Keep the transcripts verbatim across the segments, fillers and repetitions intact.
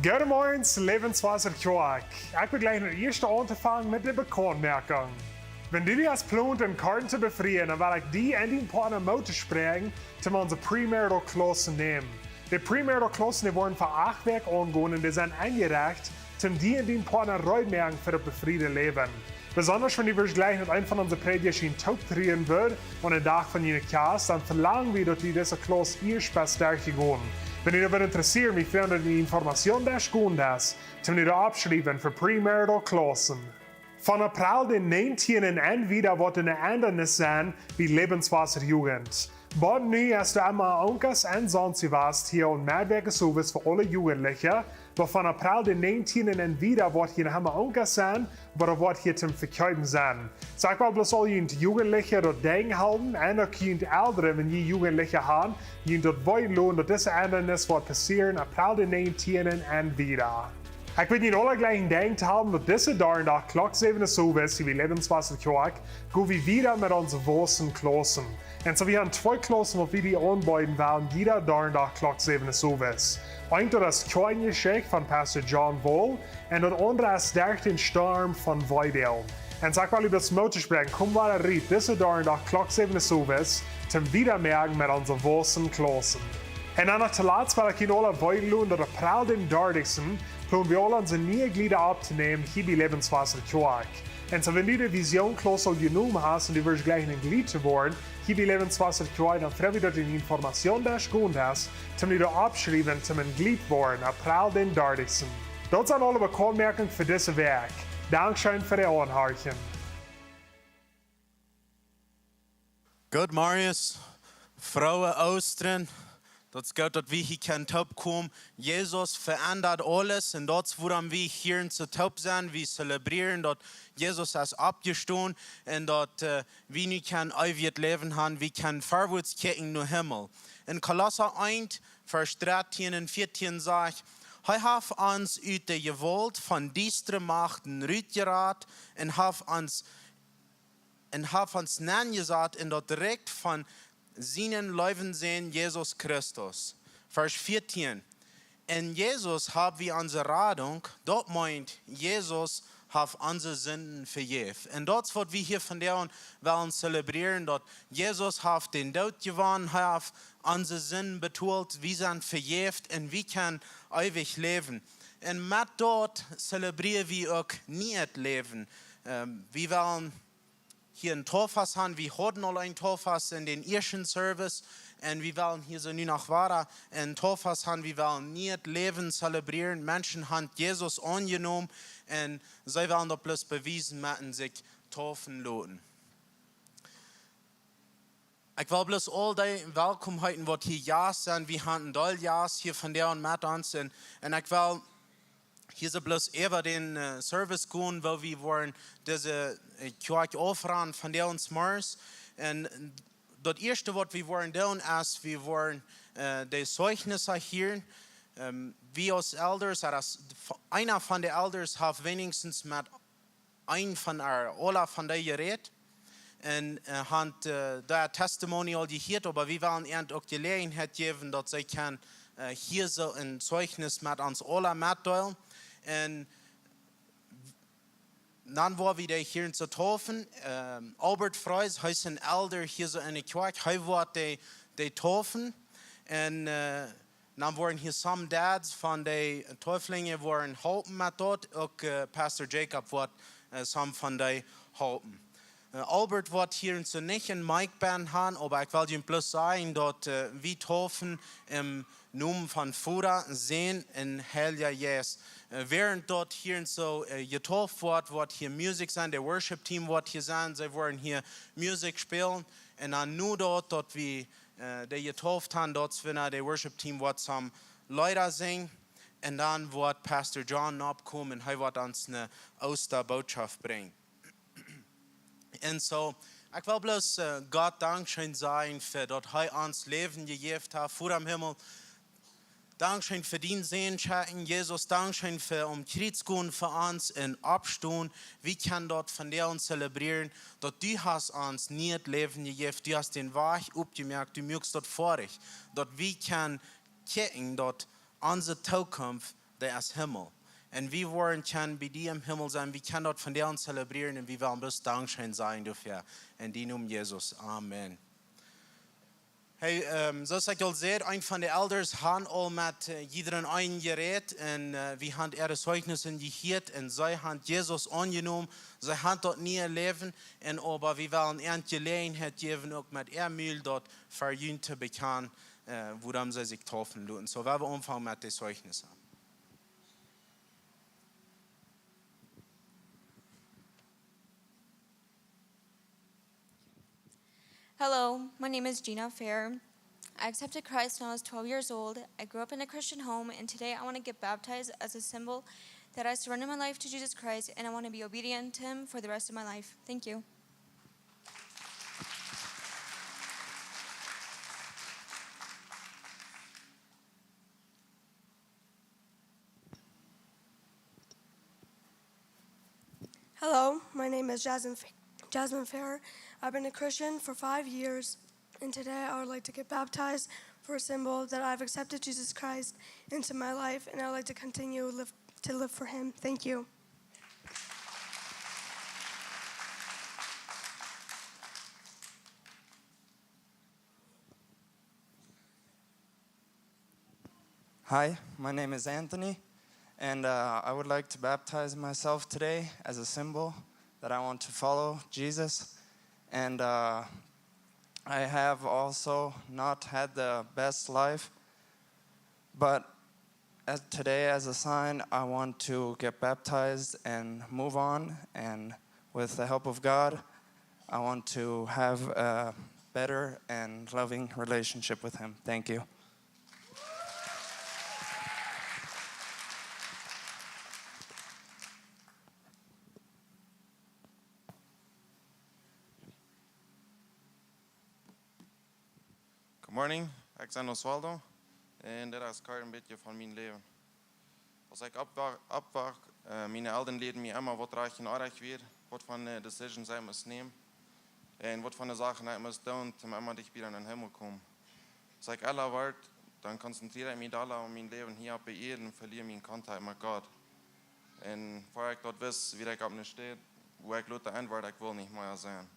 Goodemorjes, Lebenswasser Kjoakj. Ekj well jlikj no de ieeschte aunfangen met de Bekauntmoakunk. Wan du die hast jeplont, dien Kjartje to befrieen, dan well ekj die un dien Partner Moot toospräakjen, om onse premarital Klaussen to nämen. De premarital Klaussen, dee woaren fa acht Wäakj aungonen un dee sent enjerecht, om die un dien Partner reed to moaken fa daut befriede Läwen. Besondasch wan du jlikj met eenen von onse Prädja tooptreden west aun dän Dach von june Kjast, dan velangen wie, daut du dise Klauss ieescht best derchjegonen. Wan die daut wudd interesseren, wie finjen de Information, dee scheen es, om die to oppschriewen fa premarital Klaussen. Von April dän näajentieenden un wieda woat een Endanis sennen bie Lebenswasser Jugend. Bat nu es doa emma Onkas un Sonsi wast hia un Medwerkjes sowieso fa aule Jugendliche, oba von April dän näajentieenden un wieda woat hia emma Onkas sennen, oba woat hia toom Vekjeepen sennen. Soo ekj well bloos aul junt Jugendliche daut Dinkj hoolen, un uk junt Elren, wan jie Jugendliche haben, junt daut weeten loten, daut dise Endanis woat passieren, April dän näajentieenden un wieda. Ekj well junt aule jlikj denkjen hoolen, daut dise Dach, Dach Klock säwen sowieso, wie Lebenswasser Kjoakj, go wie wieda met onse Waussen Klaussen. Un soo, wie haben twee Klaussen, waut wie die aunbeeden wellen, jieda Dach Klock säwen sowieso. Eent daut es Kjoakjenjeschicht von Pastor John Wall, un daut aundre es Derch dän Storm von Weidel. Un soo ekj well die daut Moot toospräakjen, kom wada rut, dise Dach Klock säwen sowieso, om wieda to moaken met onse Waussen Klaussen. Un dan noch toolatst well ekj junt aule weeten loten, daut April dän dartichsten, plon wie aule onse niee Jlieda opptonämen, hia bie Lebenswasser Kjoakj. Un soo, wan du de Vision Klauss aul jenomen hast un du wurscht jlikj een Jlied woaren, hia bie Lebenswasser Kjoakj, dan frei wie daut dee Information, dee scheen es, om die to oppschriewen, om een Jlied woaren, April dän dartichsten. Daut sent aule Bekauntmoakungen fa dise Wäakj. Dankscheen fa daut Aunhorchen. Goodemorjes, frooe Oostren. Daut es goot, daut wie hia kjennen toopkomen. Jesus veendat aules un daut es wuarom wie hia soo toop sent. Wie zelebrieren, daut Jesus es oppjestonen un daut, äh, wie nu kjennen eewjet Läwen haben. Wie kjennen verwoats kjikjen no Himmel. En Kolossa eent, Varsch dartieen un vieetieen sajcht: Hee haft ons ut de Jewault von diestre Machten rutjerat un haft ons un haft ons nenjesat en daut Rikj von sienen leewen Sän Jesus Christus. Varsch vieetieen. En Jesus hab wie onse Radunk, daut meent, Jesus haft onse Sinden vejäft. Un daut es waut wie hia vondoag wellen zelebrieren, daut Jesus haft dän Doot jewonnen, hee haft onse Sinden betolt, wie sent vejäft un wie kjennen eewich läwen. Un met daut zelebrieren wie uk nieet Läwen. Ähm, wie wellen hia een Tauffast haben. Wie hauden aul een Tauffast en dän ieeschten Service. Un wie wellen hia soo nu noch wieda een Tauffast haben. Wie wellen nieet Läwen zelebrieren. Menschen haben Jesus aunjenomen. Un see wellen daut bloos bewiesen met sikj taufen loten. Ekj well bloos aul dee welkom heeten, waut hia Jast sent. Wie haben een Deel Jast hia vondoag met ons. Un, un ekj well hia soo bloos äwa dän, äh, Service gonen, woo wie woaren dise, äh, Kjoakj aufronden vondoag zemorjes. Un daut ieeschte, waut wie woaren doonen, es, wie woaren, äh, de Zeijnisse hieren. Ähm, wie aus Elders, ooda aus eena von de Elders, haft weens met eenen von ar, aula von dee jerät. Un, äh, haben, äh, dee Testimony aul jehieet, oba wie wellen an uk de Jeläajenheit jäwen, daut see kjennen, äh, hia soo een Zeijnis met ons aula metdeelen. Un dan woa wie dee hia soo taufen. Ähm, Albert Freis, hee es een Elder hia soo en de Kjoakj, hee woat dee, dee taufen. Un, äh, dan woaren hia some Dads von de Teuflinje woaren halpen met daut. Uk, äh, Pastor Jacob woat, äh, some von dee halpen. Äh, Albert woat hia soo nich een mic bend haben, oba ekj well junt bloos sajen, daut, äh, wie taufen em Nomen von Voda, Sän un Heilja Jeist. Äh, wäarent daut hia soo, äh, jetauft woat, woat hia Musikj sennen, de Worship Team woat hia sennen, see woaren hia Musikj spälen. Un dan no daut, daut wie äh, dee jetauft haben, daut es wan de Worship Team woat some Leeda sinjen. Un dan woat Pastor John noppkomen un hee woat ons eene Oostabootschoft brinjen. Un soo, ekj well bloos, äh, Gott Dankscheen sajen fa daut hee ons Läwen jejäft haft, Voda em Himmel. Dankscheen fa dien Sän schekjen, Jesus. Dankscheen fa aum Kjriez gonen fa ons un oppstonen. Wie kjennen daut vondoag zelebrieren, daut du hast ons nieet Läwen jejäft. Du hast dän Wajch opjemoakt, du muakst daut foadich, daut wie kjennen kjikjen, daut onse Tookunft Dee es Himmel. Un wie woaren kjennen bie die em Himmel sennen. Wie kjennen daut vondoag zelebrieren un wie wellen bloos Dankscheen sajen doafäa. En dien Nomen, Jesus. Amen. Hey, ähm, soo aus ekj aul säd, een von de Elders haft aul met, äh, jiedren eenen jerät un, äh, wie haben äare Zeugnissen jehieet un see haben Jesus aunjenomen. See haben daut niee Läwen un oba wie wellen an Jeläajenheit jäwen, uk met äa Mul daut fa junt to bekjanen, äh, wuarom see sikj deepen loten. Soo, wie woaren aunfangen met de Zeugnissen. Hello, my name is Gina Fair. I accepted Christ when I was twelve years old. I grew up in a Christian home, and today I want to get baptized as a symbol that I surrender my life to Jesus Christ and I want to be obedient to Him for the rest of my life. Thank you. Hello, my name is Jasmine, F- Jasmine Fair. I've been a Christian for five years, and today I would like to get baptized for a symbol that I've accepted Jesus Christ into my life, and I would like to continue live, to live for Him. Thank you. Hi, my name is Anthony, and uh, I would like to baptize myself today as a symbol that I want to follow Jesus. And uh, I have also not had the best life, but as today, as a sign, I want to get baptized and move on. And with the help of God, I want to have a better and loving relationship with Him. Thank you. Good morning, ekj sie Oswaldo un dit es kort een bät von mien Läwen. Aus ekj oppwach, oppwach äh, miene Elren lieeden mie emma waut rajcht un orrajcht wia, waut von äh, decisions ekj must nämen un waut von de Sachen ekj must doonen, om emma dichtbie aun dän Himmel komen. Aus ekj elra wort, dan konzentried ekj mie dolla opp mien Läwen hia opp de Ieed un velia mienen Kontakt met Gott. Un ea ekj daut wist, wia ekj opp eene Städ, wua ekj lota enwort, ekj wull nich mea sennen.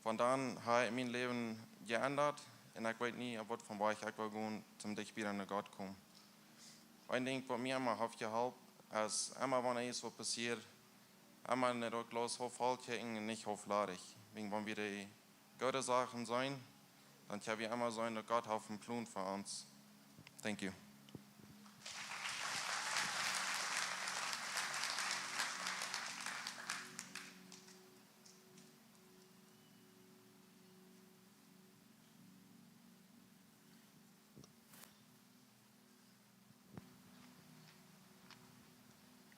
Von dan ha ekj mien Läwen jeendat un ekj weet nich, opp waut von Wajch ekj well gonen, om dichtbie aun Gott komen. Een Dinkj, waut mie emma haft jeholpen, es emma, wan irjent waut passieet, emma no daut Glaus haulf voll kjikjen un nich haulf ladich. Wäajen wan wie de goode Sachen seenen, dan kjenn wie emma seenen, daut Gott haft een Plon fa ons. Thank you.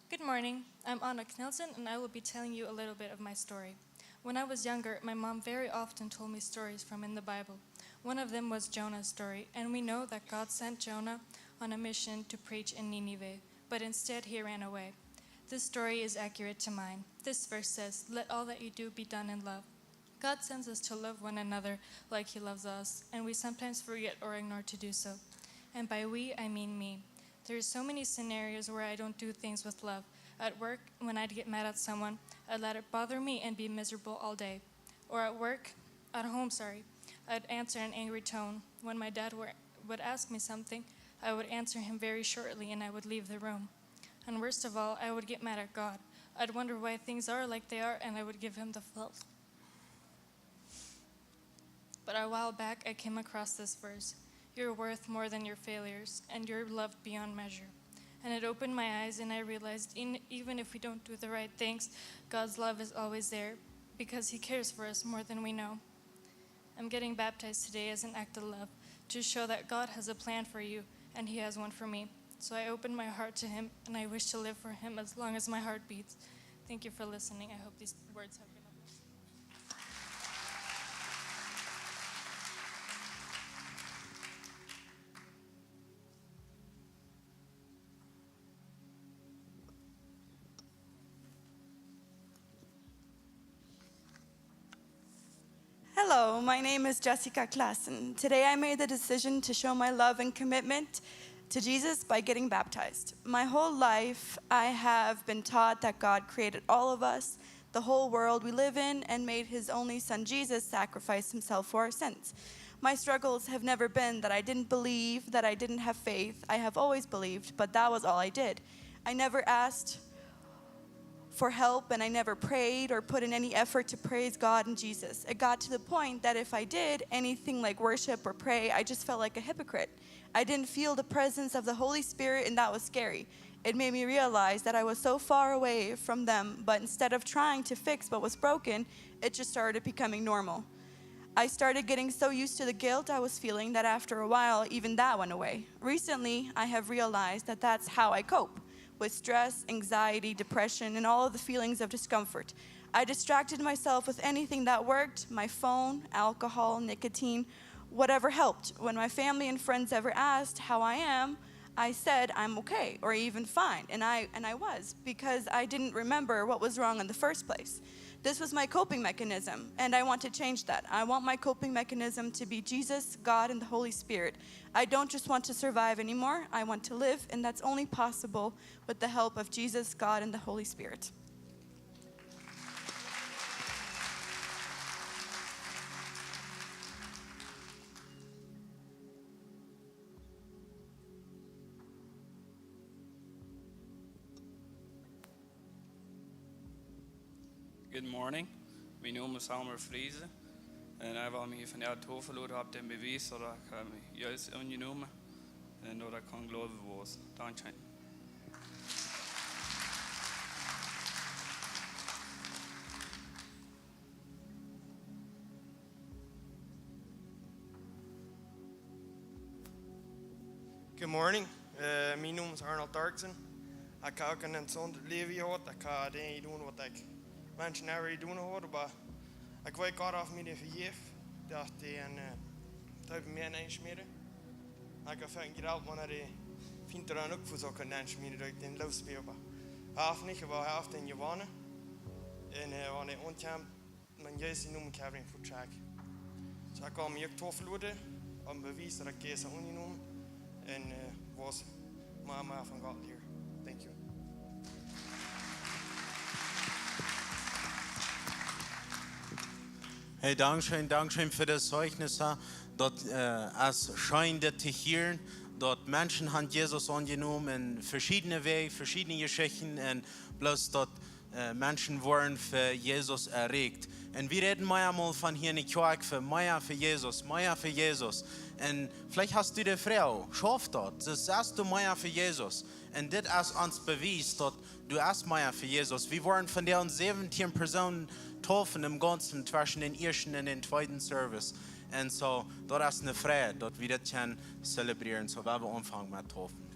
Good morning. I'm Anna Knelsen, and I will be telling you a little bit of my story. When I was younger, my mom very often told me stories from in the Bible. One of them was Jonah's story, and we know that God sent Jonah on a mission to preach in Nineveh, but instead he ran away. This story is accurate to mine. This verse says, "Let all that you do be done in love." God sends us to love one another like He loves us, and we sometimes forget or ignore to do so. And by we, I mean me. There are so many scenarios where I don't do things with love. At work, when I'd get mad at someone, I'd let it bother me and be miserable all day. Or at work, at home, sorry, I'd answer in angry tone. When my dad were, would ask me something, I would answer him very shortly and I would leave the room. And worst of all, I would get mad at God. I'd wonder why things are like they are and I would give him the fault. But a while back, I came across this verse: "You're worth more than your failures, and you're loved beyond measure." And it opened my eyes, and I realized in, even if we don't do the right things, God's love is always there because He cares for us more than we know. I'm getting baptized today as an act of love to show that God has a plan for you, and He has one for me. So I open my heart to Him, and I wish to live for Him as long as my heart beats. Thank you for listening. I hope these words have been a blessing. Hello, my name is Jessica Klassen. Today I made the decision to show my love and commitment to Jesus by getting baptized. My whole life, I have been taught that God created all of us, the whole world we live in, and made his only son Jesus sacrifice himself for our sins. My struggles have never been that I didn't believe, that I didn't have faith. I have always believed, but that was all I did. I never asked for help, and I never prayed or put in any effort to praise God and Jesus. It got to the point that if I did anything like worship or pray, I just felt like a hypocrite. I didn't feel the presence of the Holy Spirit, and that was scary. It made me realize that I was so far away from them, but instead of trying to fix what was broken, it just started becoming normal. I started getting so used to the guilt I was feeling that after a while, even that went away. Recently, I have realized that that's how I cope with stress, anxiety, depression, and all of the feelings of discomfort. I distracted myself with anything that worked, my phone, alcohol, nicotine, whatever helped. When my family and friends ever asked how I am, I said, "I'm okay," or even "fine," and I, and I was, because I didn't remember what was wrong in the first place. This was my coping mechanism, and I want to change that. I want my coping mechanism to be Jesus, God, and the Holy Spirit. I don't just want to survive anymore, I want to live, and that's only possible with the help of Jesus, God, and the Holy Spirit. Good morning. Mien Nomen es Elmer Friesen. Un ekj well mie vondoag doafäa loten opp dän Bewies daut ekj, äh, mie Jesus aunjenomen un daut ekj kaun gloowen, waut. Dankscheen. Good morning. Äh, mien Nomen es Arnold Darksen. Ekj hab uk een jesundet Läwen jehaut. Ekj hab Dinja jedonen waut ekj Menschen never jedonen haud, oba ekj weet, Gott haft mie daut vejäft, daut hee een, äh, daut hee mie enschmäd. Ekj hab foaken jedocht, wan hee dee Fient dan uk fa soo een Mensch, mien, daut ekj dän loosbie, oba hee haft nich, oba hee haft dän jewonnen. Un, äh, wan hee aunkaum, dan Jesus sienen Nomen kjrieen fa Track. Soo ekj kaun mie uk doafäa loten, om Bewies daut ekj Jesus aunjenomen un, äh, waut mea, mea von Gott lieren. Thank you. Hey, dankscheen, dankscheen fa daut Zeijnis. Daut, äh, es scheen daut to hieren, daut Menschen haben Jesus aunjenomen en veschiedne Wäaj, veschiedne Jeschichten un bloos daut, äh, Menschen woaren fa Jesus erreicht. Un wie räden meamol von hia enne Kjoakj fa mea fa Jesus, mea fa Jesus. Un veleicht hast du de Froag, schauft daut? Soo sajchst du mea fa Jesus. Un dit es ons Bewies daut du best mea fa Jesus. Wie woaren vondoag säwentieen Persoonen deepen em Gaunzen tweschen dän ieeschten un dän tweeden Service. Un soo, daut es eene Freid, daut wie daut kjennen zelebrieren. Soo, wie woaren aunfangen met deepen.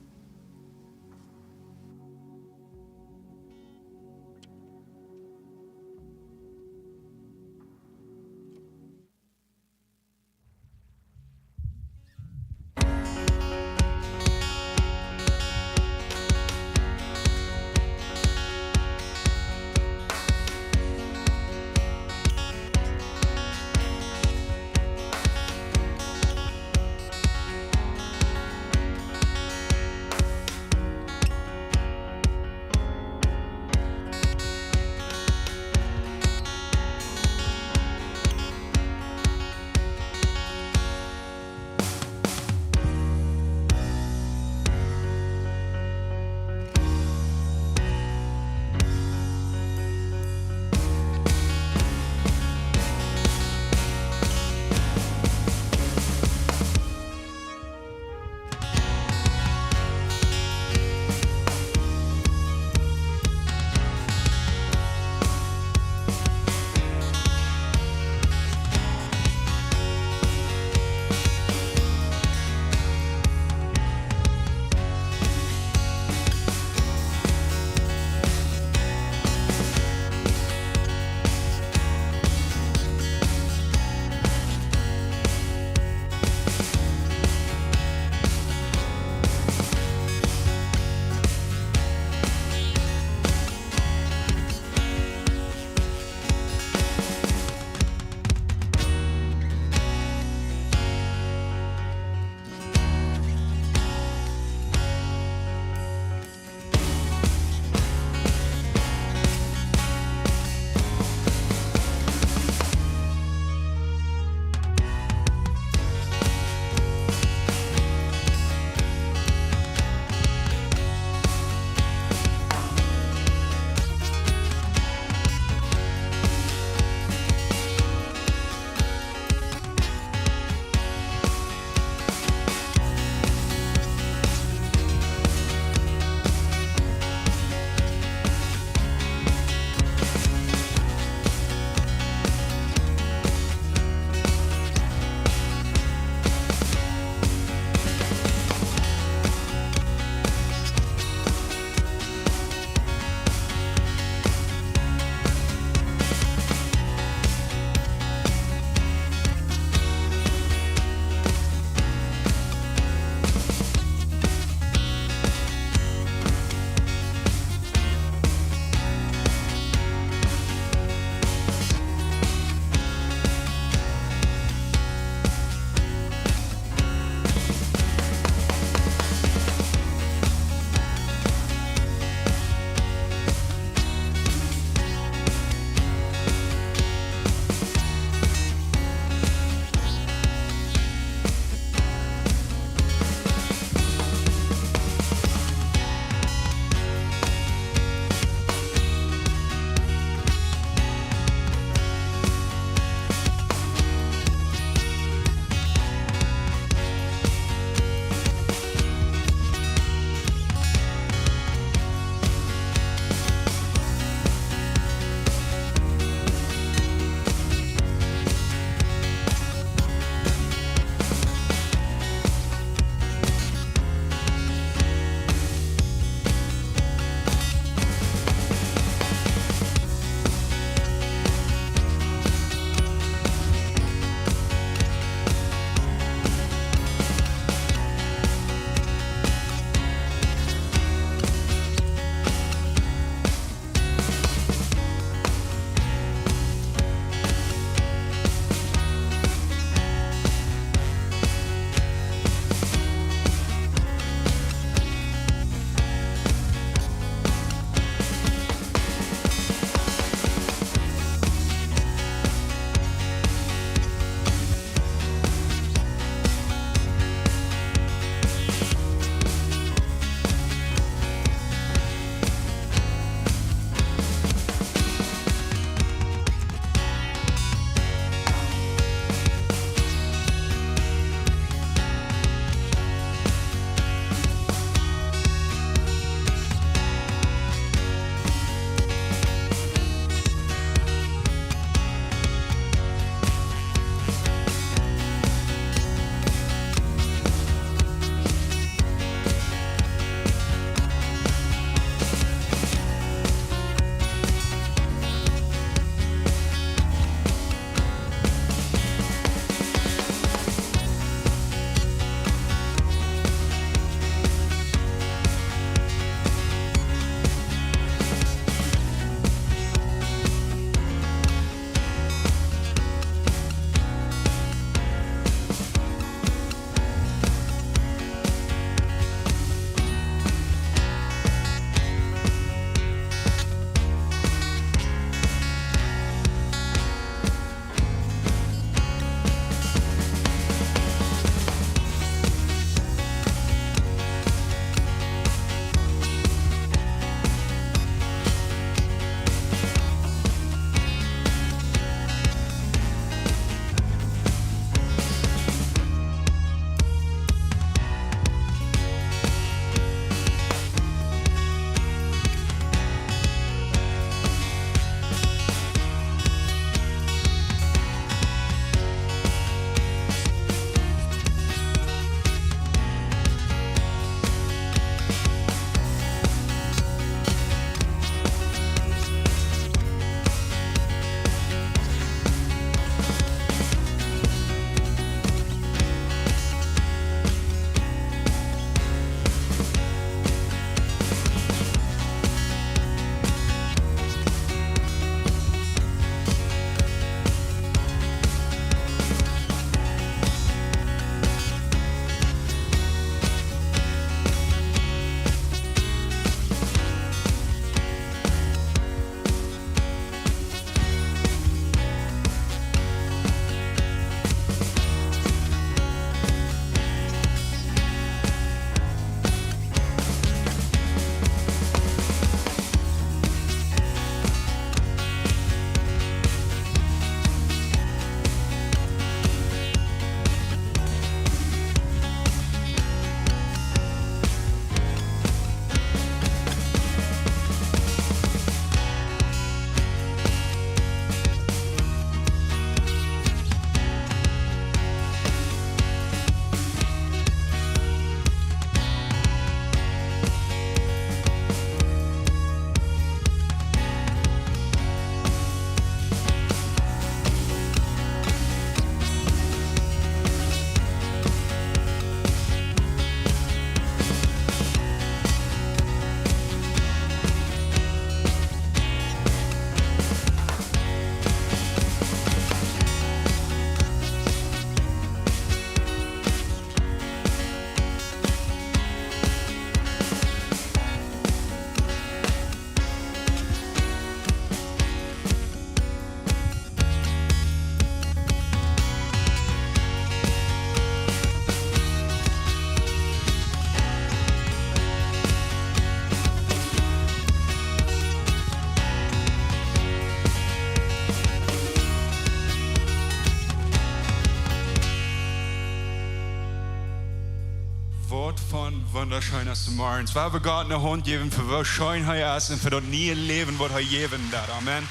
Waut fa een wundascheena Morjen. Wie wellen Gott eene Haunt jäwen fa woo scheen hee es un fa daut niee Läwen waut hee jäwen deit. Amen.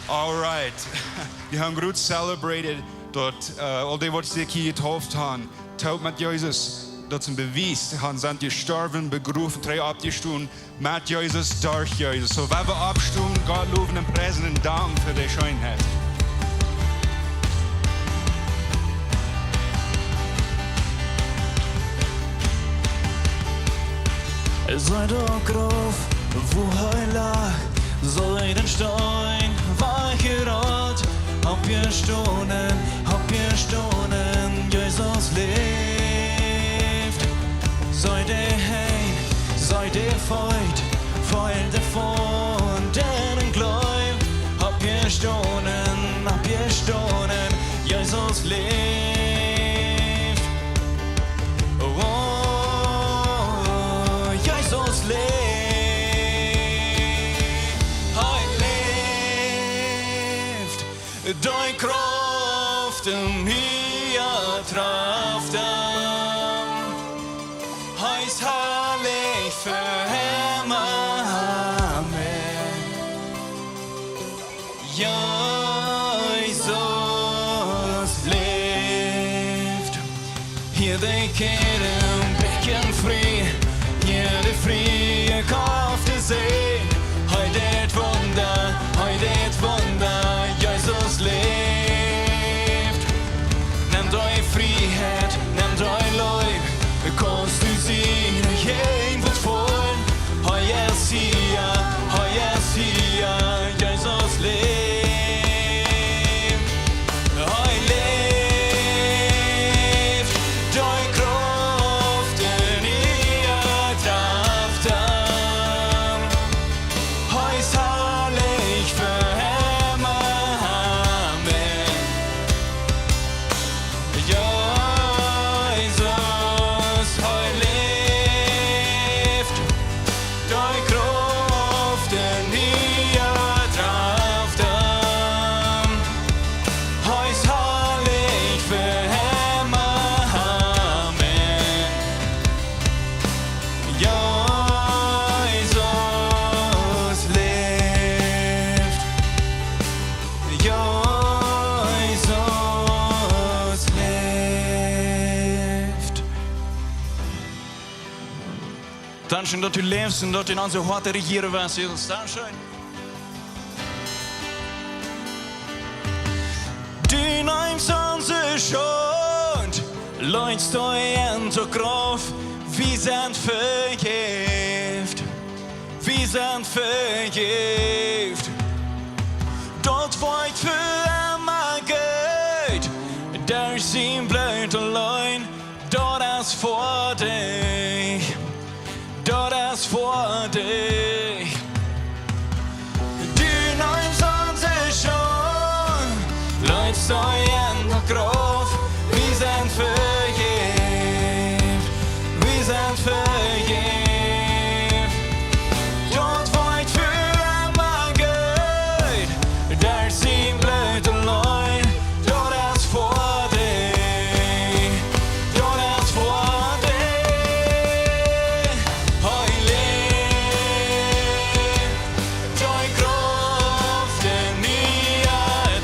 Alright. Wie haben groot celebrated daut, äh, aul dee waut sikj hia jedeept haben, toop met Jesus, daut es een Bewies, dee sent jestorwen, begroft, trigj oppjestonen, met Jesus, derch Jesus. Soo, wie wellen oppstonen, Gott lowen un priesen un danken fa de Scheenheit. Sitt daut Grauf, wua hee lach, sitt dän Steen wajchjerollt, oppjestonen, oppjestonen, Jesus läft. Sitt de Haunt, sitt de Feet, feelt de Wund un jleeft, oppjestonen, oppjestonen, Jesus läft. Oh, Jesus läft, hee läft. Dee Krauft en mie, Krauft en mie. Hee es harlich fa emma. Amen. Jesus läft. Hia de Kjäden, Bäkjen frie, hia de Frieen, Kjraften seenen. Hee deit Wunda, hee deit Wunda, Jesus läft. Nemm dee Frieheit, nemm dee Leew, kaust du seenen, hee woat froen. Hee es hia, hee es hia, Jesus läft. Hee läft, dee Krauft en mie, Krauft en mie. Hee es harlich fa emma. Amen. Jesus, hee läft. Dee Krauft en mie, Krauft en mie. Hee es harlich fa emma. Amen. Jesus läft. Jesus läft. Dankscheen, daut du läfst un daut du en onse Hoaten rejieren woascht, Jesus. Dankscheen. Du nemst onse Schult, leist dee en daut Grauf, wie sent vejäft, wie sent vejäft. Daut woat fa emma goot, derch sien Bloot auleen, daut es fa die. Daut es fa die. Du nemst onse Schult, leist dee en daut Grauf, wie sent vejäft, wie sent vejäft. Daut woat fa emma goot, derch sien Bloot auleen, daut es fa die. Daut es fa die. Hee läft. Dee Krauft en mie,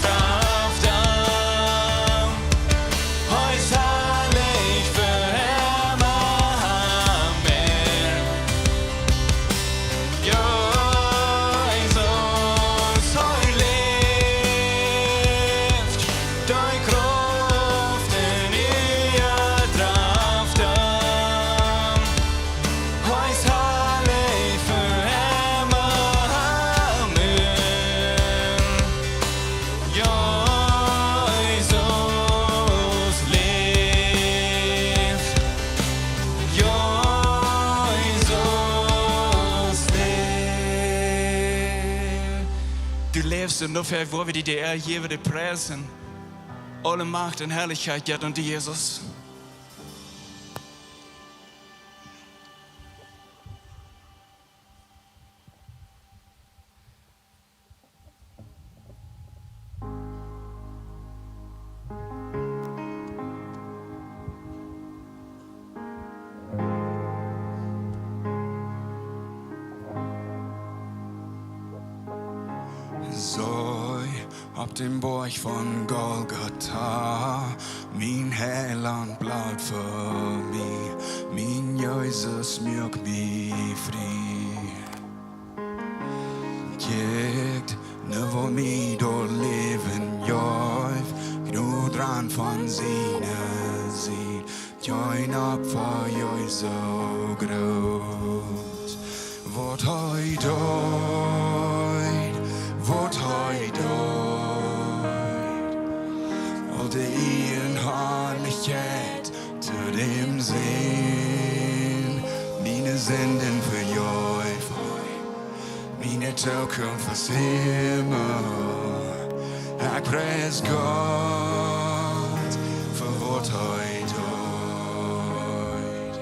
Krauft en mie. Hee es harlich fa emma. Amen. Jesus, hee läft. Dee Krauft en mie, Krauft en mie. Hee es harlich fa emma. Amen. Jesus läft. Jesus läft. Du läfst un doafäa woa wie die de Ea jäwen, die priesen. Aule Macht un Harlichkjeit jeit aun die, Jesus. Däm Boajch von Golgota, mien Heilaunt blood fa mie, mien Jesus muak mie frie. Kjikjt, nu woo mie daut Läwen jeef, Jnod rann von siene Sied. Kjeen Opfa jeit soo groot. Waut hee deed, waut hee deed. Aul de Iea un Harlichkjeit to däm Sän. Miene Sinden vejeef hee. Miene Tookunft es Himmel. Ekj pries Gott fa waut hee deed.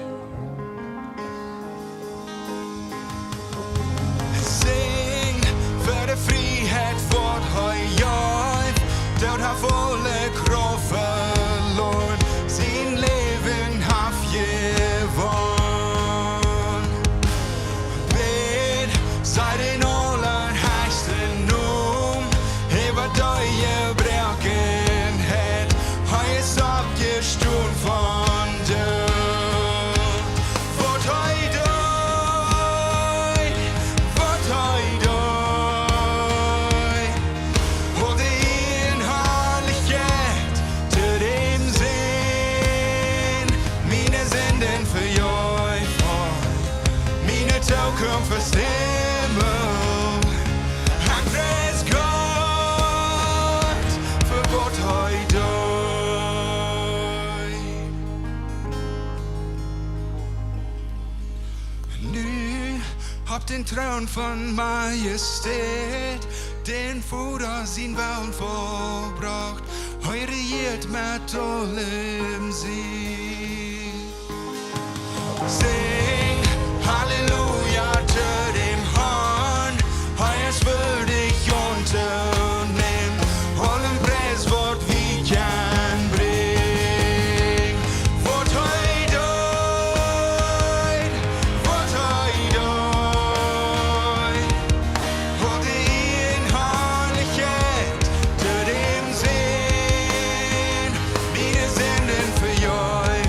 Sinj fa de Frieheit waut hee jeef, daut haft aule Krauft veloaren, sien Läwen haft jewonn. Bäd, saj dän aulaheichsten Nomen äwa de Jebroakenheit. Hee es oppjestonen von de Doot. Waut hee deed, waut hee deed. Aul de Iea un Harlichkjeit to däm Sän. Miene Sinden vejeef hee. Miene Tookunft es Himmel. Ekj pries Gott fa waut hee deed. Nu opp dän Troon von Majestät, däm Voda sien Wellen vollbrocht, hee rejieet met aulem Sieg. Sinj Halleluja to däm Harn, hee es wieedich auntonämen, aul dän Pries waut wie kjennen brinjen. Waut hee deed, waut hee deed. Aul de Iea un Harlichkjeit to däm Sän. Miene Sinden vejeef hee.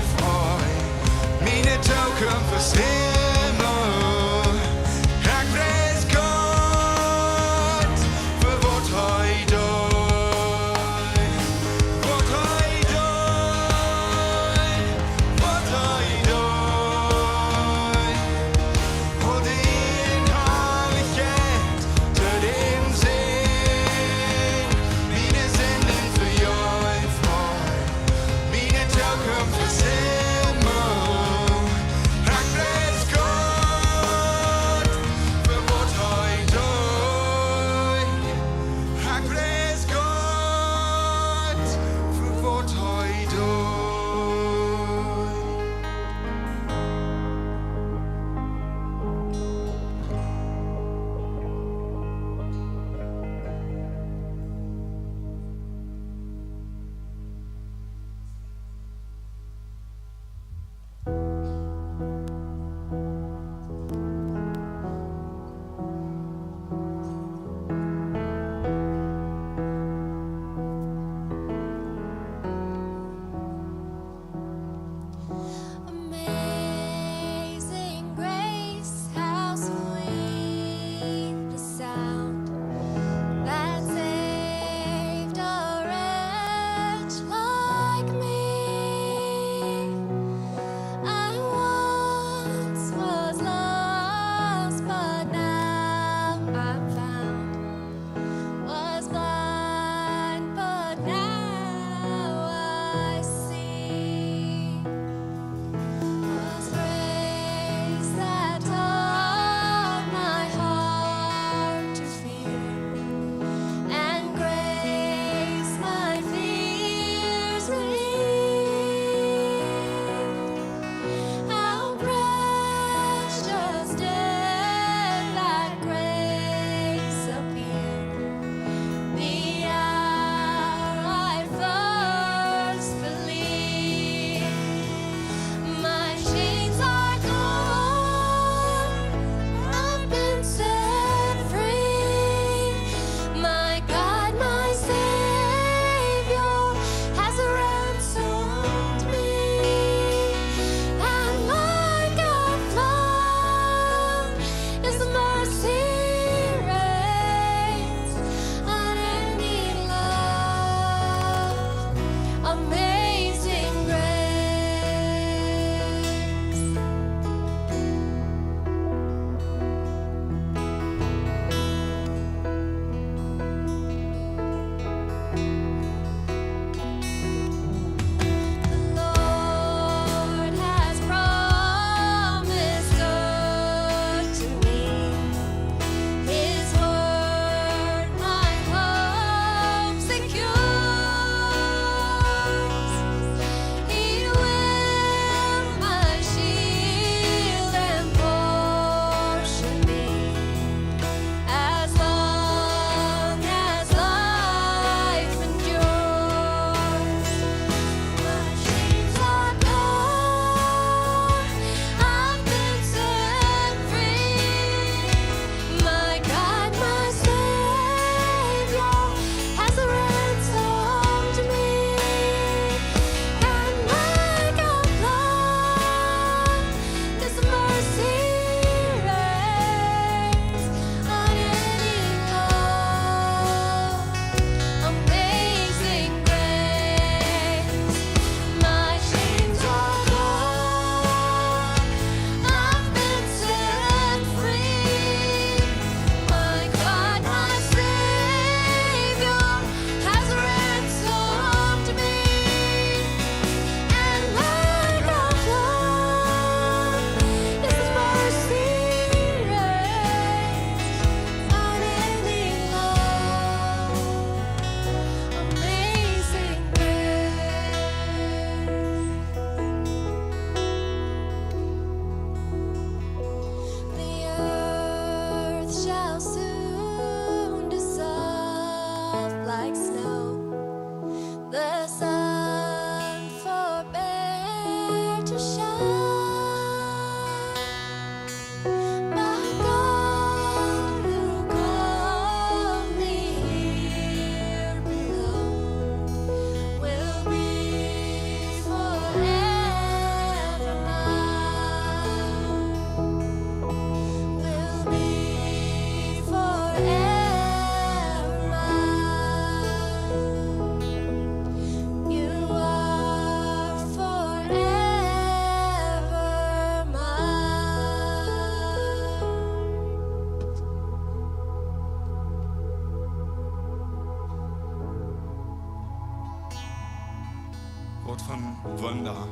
Daut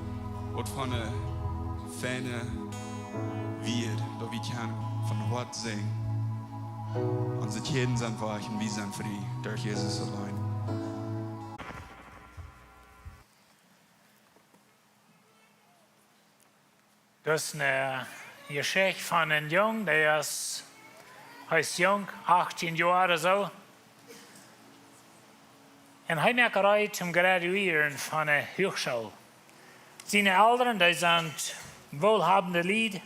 woat von eene feine Wieed, daut wie kjennen von Hoat sajen: Onse Kjäden sent wajch un wie sent frie derch Jesus auleen. Daut es eene Jeschicht von eenen Jung, dee es, hee es junk, achtieen Joa ooda soo. Un hee moakt reed toom graduieren von de Huachschool. Siene Elren, dee sent woolhabende Lied.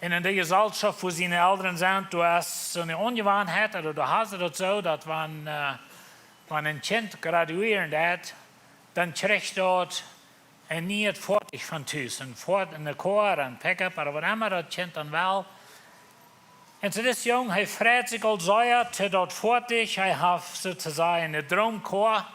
Un en de Jeselschoft, wua siene Elren sent, doa es soone Aunjewanheit, ooda doa haben see daut soo, daut wan, äh, wan een Kjint graduieren deit, dan kjricht daut een nieet Foatich von Tus. Een Foat-, eene Koa, een Pickup, ooda waut emma daut Kjint dan well. Un soo dis Jung, hee freit sikj aul sea to daut Foatich, hee haft soo to sajen eene Droomkoa.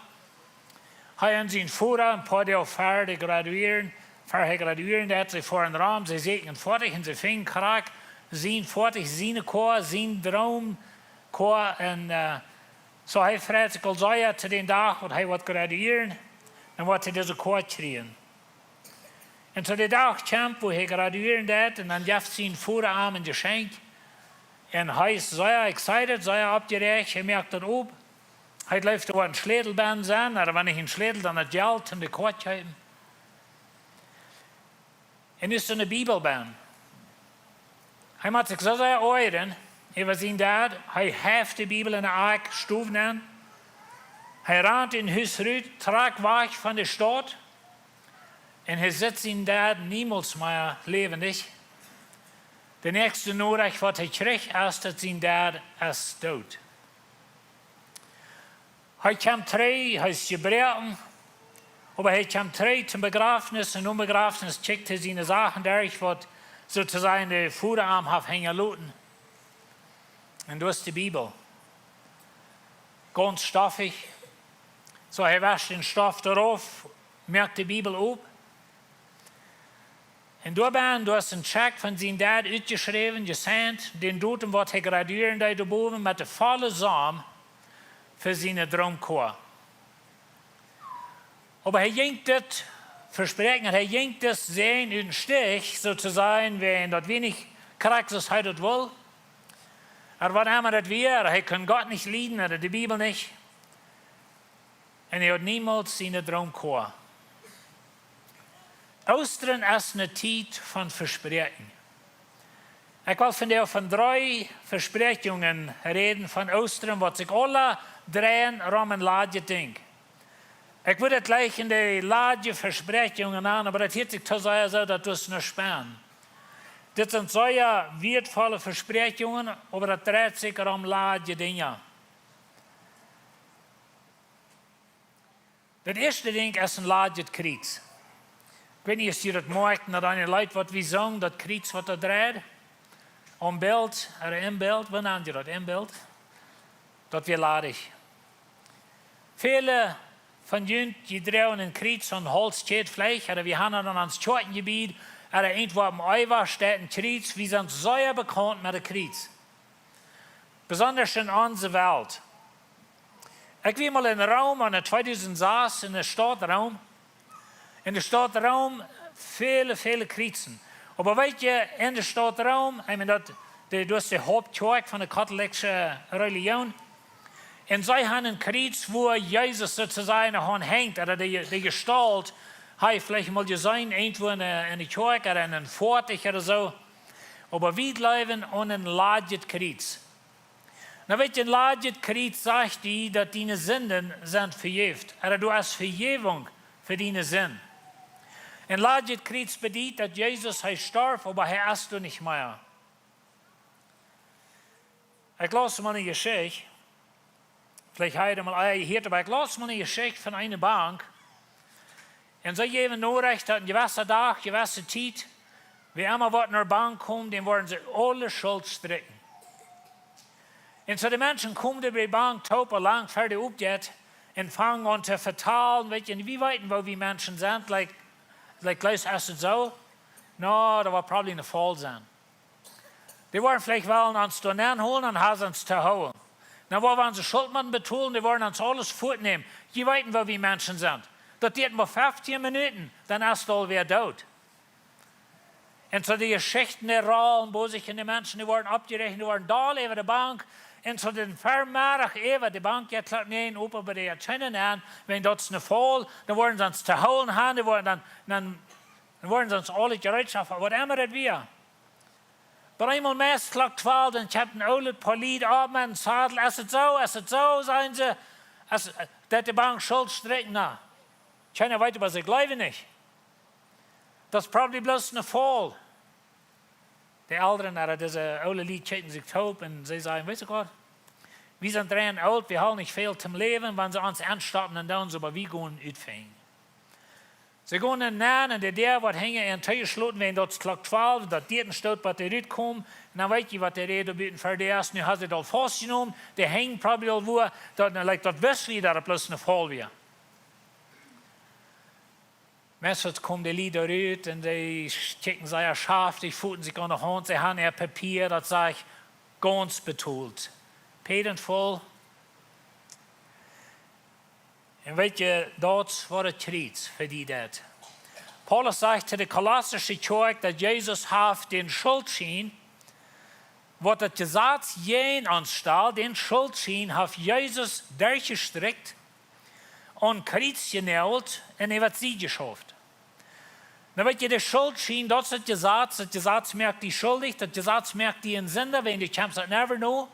Hee un sien Voda, een poa Doag ver dee graduieren, ver hee graduieren deit, see foaren rom, see sieekjen een Foatich un see finjen krakjt sien Foatich, siene Koa, sien Droomkoa. Un, äh, soo hee freit sikj aul sea to dän Dach, waut hee woat graduieren, un woat hee dise Koa kjrieen. Un soo de Dach kjemt, wua hee graduieren deit, un dan jeft sien Voda am een Jeschenkj. Un hee es sea excited, sea oppjeräacht, hee moakt daut op. Hee jleeft, doa woat een Schlätel bennen sennen, ooda wan nich een Schlätel, dan daut Jelt toom de Koa kjeepen. Un es doa eene Bibel bennen. Hee mott sikj soo sea oajren äwa sien Dad, hee heft de Bibel en de Akj, stow nenn. Hee rant ut Hus rut, trakjt wajch von de Staut. Un hee sitt sien Dad niemols mea läwendich. De näakjste Norecht, waut hee kjricht, es, daut sien Dad es doot. Hee kjemt trigj, hee es jebroaken, oba hee kjemt trigj toom Bejrafnis un nom Bejrafnis kjikjt hee siene Sachen derch, waut soo to sajen de Voda am haft hinjaloten. Un doa es de Bibel. Gaunz stoffich. Soo, hee wescht dän Stoff doarauf, moakt de Bibel op. Un doabennen, doa es een Check von sien Dad utjeschräwen, jesigned, dän Datum, waut hee graduieren deed, doa bowen met de volle Som fa siene Droomkoa. Oba hee jinkj dit Vespräakjen, hee jinkj dit Säajen ut dän Stich, soo to sajen, wäajen daut wia nich krakjt soo aus hee daut wull. Ooda waut emma daut wia, hee kunn Gott nich lieden, ooda de Bibel nich. Un hee haud niemols siene Droomkoa. Oostren es eene Tiet von Vespräakjen. Ekj well vondoag von dree Vespräakjungen räden von Oostren, waut sikj aula dreien rom een ladjet Dinkj. Ekj wudd daut jlikjen de ladje Vespräakjungen nanen, oba daut hieet sikj too sea soo, daut es nuscht spannend. Dit sent sea wieetvolle Vespräakjungen, oba daut dreit sikj rom ladje Dinja. Daut ieeschte Dinkj es een ladjet Kjriez. Ekj weet nich, aus jie daut moakjen, daut aun de Leet, waut wie sungen, daut Kjriez, waut doa dreid, aum Bilt, ooda em Bilt, woo nant jie daut, em Bilt? Daut wia ladich. Väle von junt, jie droagen een Kjriez aum Hauls, kjikjt veleicht, ooda wie haben daut en ons Kjoakjenjebied, ooda irjentwua oppem Eewa steit een Kjriez, wie sent sea bekaunt met daut Kjriez. Besondasch en onse Welt. Ekj wia mol en Rom aun de tweedusent sas en de Staut Rom. En de Staut Rom, väle, väle Kjriezen. Oba weet jie, en de Staut Rom, ekj meen, daut, de, daut es de Hauptkjoakj von de kautolekjsche Relijoon. Un see haben een Kjriez, wua Jesus soo to sajen aun henjt, ooda de, de Jestault, hab jie veleicht mol jeseenen, irjentwua en de, en de Kjoakj ooda en een Foatich ooda soo. Oba wie jleewen aun een ladjet Kjriez. Nu weet jie, een ladjet Kjriez sajcht die, daut diene Sinden sent vejäft. Ooda du hast Vejäwunk fa diene Sind. Een ladjet Kjriez bediet, daut Jesus, hee storf, oba hee es doa nich mea. Ekj laus mol eene Jeschicht, veleicht hab jie daut mol ea jehieet, oba ekj laus mol eene Jeschicht von eene Bank. Un see jeewen Norecht, daut een jewessa Dach, jewesse Tiet, wäa emma waut no de Bank kjeem, dän wudden see aule Schult stricken. Un soo de Menschen kjeemen bie de Bank toop, aul lang ver dee opjeit, un fangen aun to vetalen, weet jie, un wie weeten, woo wie Menschen sent, like, like, jleefst es et soo, no, daut woat probably een Faul sennen. Dee woaren veleicht wellen ons doa nenn hoolen un haben ons to hoolen. Dan woaren wie onse Schult motten betolen, dee woaren ons aules fuatnämen. Jie weeten, woo wie Menschen sent. Daut dieet mau feftieen Minuten, dan es daut aul wada doot. Un soo de Jeschichten, dee rollen, woo sikj de Menschen, dee worden oppjerajcht, dee worden doll äwa de Bank. Un soo dän Vemeddach äwa de Bank, jo, kloa, nä, oba bie de Tiennen aun, wan daut es een Faul, dan worden see ons to hoolen haben, dee worden dan, dan, dan worden see ons aule Jereetschoft, waut emma daut wia. Oba eemol meist Klock twalw, dan kjemt een oolet Poa Lied opp met een Sadel. Es et soo, es et soo, sajen see, es, daut de Bank schult strikjen, na. Kjeena weet, oba see jleewen nich. Daut es probably bloos een Faul. De Elren, ooda dise oole Lied kjikjten sikj toop un see säden: "Weetst du waut? Wie sent rein oolt, wie haben nich väl toom läwen, wan see ons aunstoppen, dan doonen see, oba wie gonen utfinjen." See gonen nenn un de Däa woat hinja an toojeschloten, wan daut es Klock twalw, daut dieet een Stoot, waut dee rutkomen, un dan weet jie, waut de Räd buten fa dee es. Nu haben see daut aul faustjenomen, dee hinjen probably aul wua, daut, nu, like, daut wist wie, daut et bloos een Faul wia. Meistens komen de Lied rut un dee kjikjen sea schaftich, foten sikj aun de Haunt, see haben äa Papia, daut sajcht: "Gaunz betolt." Paid in full. Un weetst du, daut es waut et Kjriez fa die deed. Paulus sajcht to de Kolossische Kjoakj, daut Jesus haft dän Schultschien, waut daut Jesaz jäajen ons stald, dän Schultschien haft Jesus derchjestrikjt, aun Kjriez jenault un äwa de Sied jeschauft. Nu weetst du, de Schultschien, daut es daut Jesaz. Daut Jesaz moakt die schuldich, daut Jesaz moakt die een Sinda, wan du kjemst daut never know.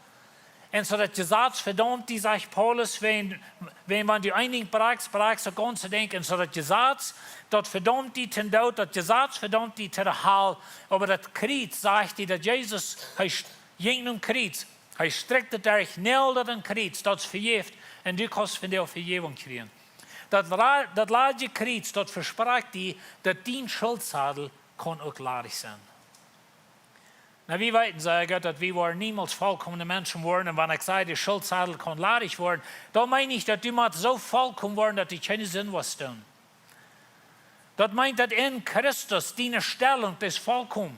Un soo daut Jesaz vedaumt die, sajcht Paulus, wan, wan, wan du een Dinkj brakjst, brakjst daut gaunze Dinkj. Un soo daut Jesaz, daut vedaumt die toom Doot, daut Jesaz vedaumt die to de Hal. Oba daut Kjriez, sajcht die, daut Jesus, hee st-, jinkj nom Kjriez. Hee strikjt daut derch, nailed daut aun Kjriez, daut es vejäft. Un du kaust von dee Vejäwunk kjrieen. Daut la-, daut ladje Kjriez, daut vesprakjt die, daut dien Schultsadel kaun uk ladich sennen. Nu, wie weeten, saj ekj, daut wie woaren niemols volkomne Menschen woaren. Un wan ekj saj, de Schultsadel kaun ladich woaren, dan meen ekj nich, daut du motst soo volkomen woaren, daut du kjeene Sind woascht doonen. Daut meent, daut en Christus diene Stellunk es volkomen.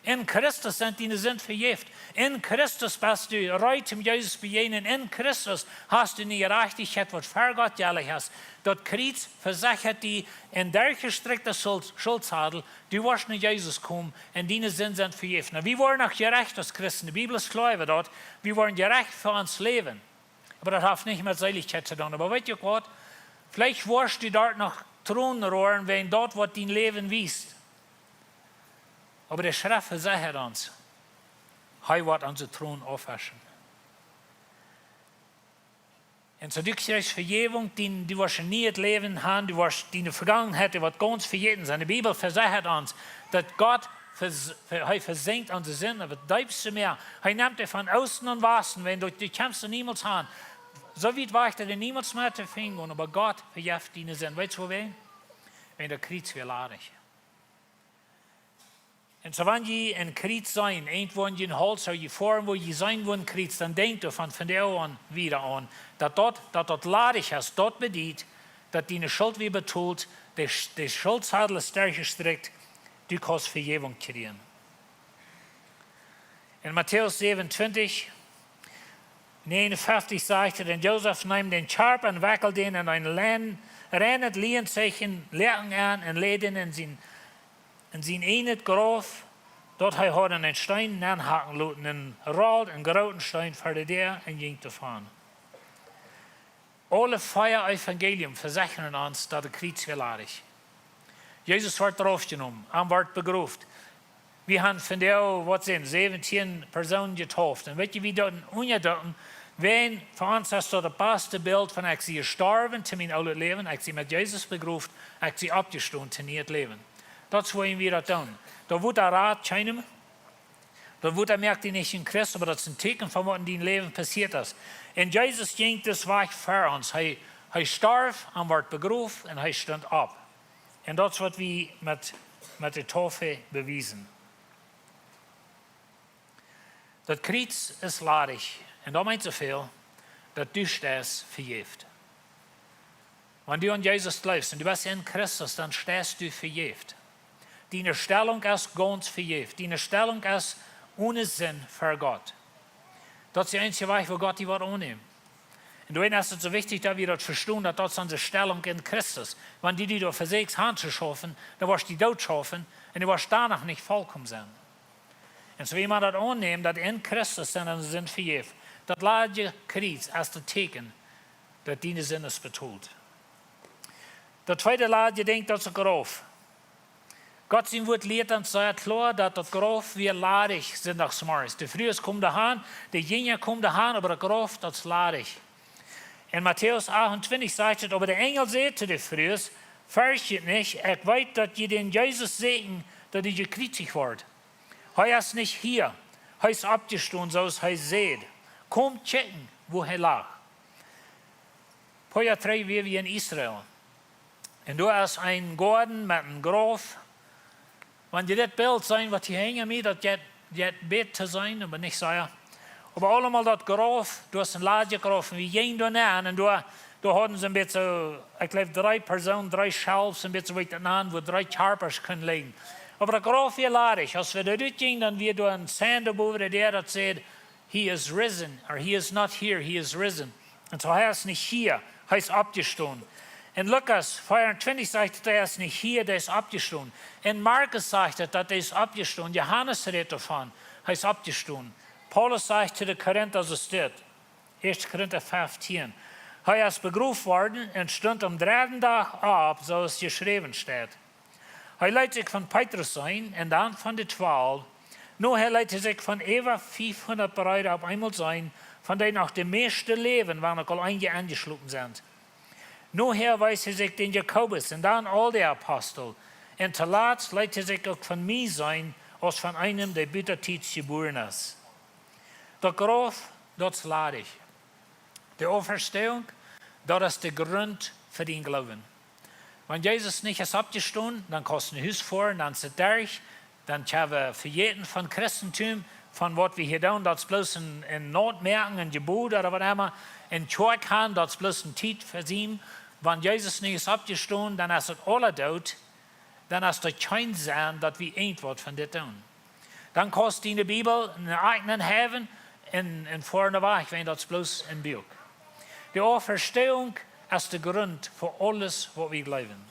En Christus sent diene Sind vejäft. En Christus best du reed, om Jesus to bejäajnen. En Christus hast du eene Jerajchtichkjeit, waut ver Gott jelich es. Daut Kjriez vesechat die een derchjestrikjta Schult-, Schultsadel. Du woascht no Jesus komen un diene Sind sent vejäft. Nu, wie woaren uk jerecht aus Christen. De Bibel es kloa äwa daut. Wie woaren jerecht fa ons Läwen. Oba daut haft nuscht met Seelichkjeit to doonen. Oba weetst du uk waut? Veleicht woascht du doa noch Tronen roaren, wäajen daut, waut dien Läwen wiest. Oba de Schreft vesechat ons, hee woat onse Tronen aufwischen. Un soo du kjrichst Vejäwunk, dien, du woascht een nieet Läwen haben, du woascht diene Vegangenheit, dee woat gaunz vejäten sennen. De Bibel vesechat ons, daut Gott, ves-, ve-, hee vesenkjt onse Sind opp daut deepste Mäa. Hee nemt dee von Oosten un Wasten, wan du, du kjemst doa niemols han. Soo wiet wajch, daut du niemols mea to finjen woascht, oba Gott vejeft diene Sind. Weetst du wuarom? Wan daut Kjriez wia ladich. Un soo wan jie een Kjriez seenen, irjentwua aun jun Hauls, soo jie foaren, wua jie seenen, wua een Kjriez, dan denkj doavon, von doa aun wieda aun, daut daut, daut daut ladich es, daut bediet, daut diene Schult wia betolt, de Sch-, de Schultsadel es derchjestrikjt, du kaust Vejäwunk kjrieen. En Matäus säwenuntwintich, näajenuntachentich sajcht et: "Un Josef neem dän Kjarpa un wekjeld dän en een Lien-, reinet Lienzeich un Läaken aun un läd dän en sien, en sien eejnet Grauf, daut hee haud en een Steen nenhaken loten, un rold een grooten Steen ver de Däa un jinkj doavon." Aule vea Evangelium vesechat ons, daut daut Kjriez wia ladich. Jesus wort raufjenomen, hee wort begroft. Wie haben vondoag, waut sent, säwentieen Persoonen jedeept. Un weetst du, wie daut unjadakjen, wan fa ons es daut daut baste Bilt von: "Ekj sie jestorwen to mien oolet Läwen, ekj sie met Jesus begroft, ekj sie oppjestonen to nieet Läwen." Daut es, woo wie daut doonen. Daut woat de Rat kjennen, daut woat, daut moakt die nich een Christ, oba daut es een Tieekjen von, waut en dien Läwen passieet es. Un Jesus jinkj dän Wajch fa ons. Hee, hee storf, hee wort begroft un hee stunt opp. Un daut es, waut wie met, met de Taufe bewiesen. Daut Kjriez es ladich. Un daut meent soo väl, daut du steist vejäft. Wan du aun Jesus jleefst un du best en Christus, dan steist du vejäft. Diene Stellunk es gaunz vejäft. Diene Stellunk es one Sind ver Gott. Daut es de eensje Wajch, woo Gott die woat aunnämen. Un doaromm es et soo wichtich, daut wie daut vestonen, daut daut es onse Stellunk en Christus. Wan du die doa vesieekjst han to schaufen, dan woascht du die doot schaufen un du woascht doano nich volkomen sennen. Un soo wie motten daut aunnämen, daut en Christus sent onse Sinden vejäft. Daut ladje Kjriez es daut Tieekjen, daut diene Sind es betolt. Daut tweede ladje Dinkj, daut es daut Grauf. Gott sien Wuat lieet ons sea kloa, daut daut Grauf wia ladich, sindachsmorjes. De Frues kjeemen doa han, de Jinja kjeemen doa han, oba daut Grauf, daut es ladich. En Matäus achtuntwintich sajcht et: "Oba de Enjel säd to de Frues: Ferjcht junt nich, ekj weet, daut jie dän Jesus sieekjen, daut jekjriezicht wort. Hee es nich hia, hee es oppjestonen, soo aus hee säd. Komt kjikjen, wua hee lach." Poa Joa trigj wia wie en Israel. Un doa es een Goaden met een Grauf. Wan jie dit Bilt seenen, waut hia hinja mie, daut jeit, jeit bät to seenen, oba nich sea. Oba aulemol daut Grauf, doa es een ladjet Grauf. Un wie jinjen doa nenn un doa, doa hauden see een bät soo, ekj jleew, dree Persoonen, dree Shelves, een bät soo, woo ekj daut nan, wua dree Kjarpasch kunnen lijen. Oba daut Grauf wia ladich. Aus wie doa rut jinjen, dan wia doa een sign doa bowen de Däa, daut säd: "He is risen," or, "He is not here, he is risen." Un soo, hee es nich hia, hee es oppjestonen. En Lukas vea un twintich sajcht et, hee es nich hia, hee es oppjestonen. En Markus sajcht et, daut hee es oppjestonen. Johanes rät doavon, hee es oppjestonen. Paulus sajcht to de Korinta soo aus dit, Ieeschte Korinta feftieen: "Hee es begroft worden un stunt aum dredden Dach opp, soo aus jeschräwen steit. Hee leet sikj von Petrus seenen un dan von de Twalw. Nohäa leet hee sikj von äwa fiefhundat Breeda opp eemol seenen, von dee noch de mieeschte läwen, wan uk aul eenje enjeschlopen sent. Nohäa wees hee sikj dän Jakobus un dan aul de Apostel. Un toolatst leet hee sikj uk von mie seenen, aus von eenem, dee buta Tiet jebuaren es." Daut Grauf, daut es ladich. De Auferstehung, daut es de Grunt fa dän Gloowen. Wan Jesus nich es oppjestonen, dan kaust du no Hus foaren, dan es et derch, dan kjenn wie vejäten von Christentum, von waut wie hia doonen, daut es bloos een, een Noot moaken, een Jebott ooda waut emma, een Kjoakj han, daut es bloos een Tiet fa sien. Wan Jesus nich es oppjestonen, dan es et aula doot, dan es doa kjeen Senn, daut wie irjentwaut von dit doonen. Dan kaust du de Bibel en de Akjen häwen un, un foaren wajch, wiels daut es bloos een Buak. De Auferstehung es de Grunt fa aules, waut wie jleewen.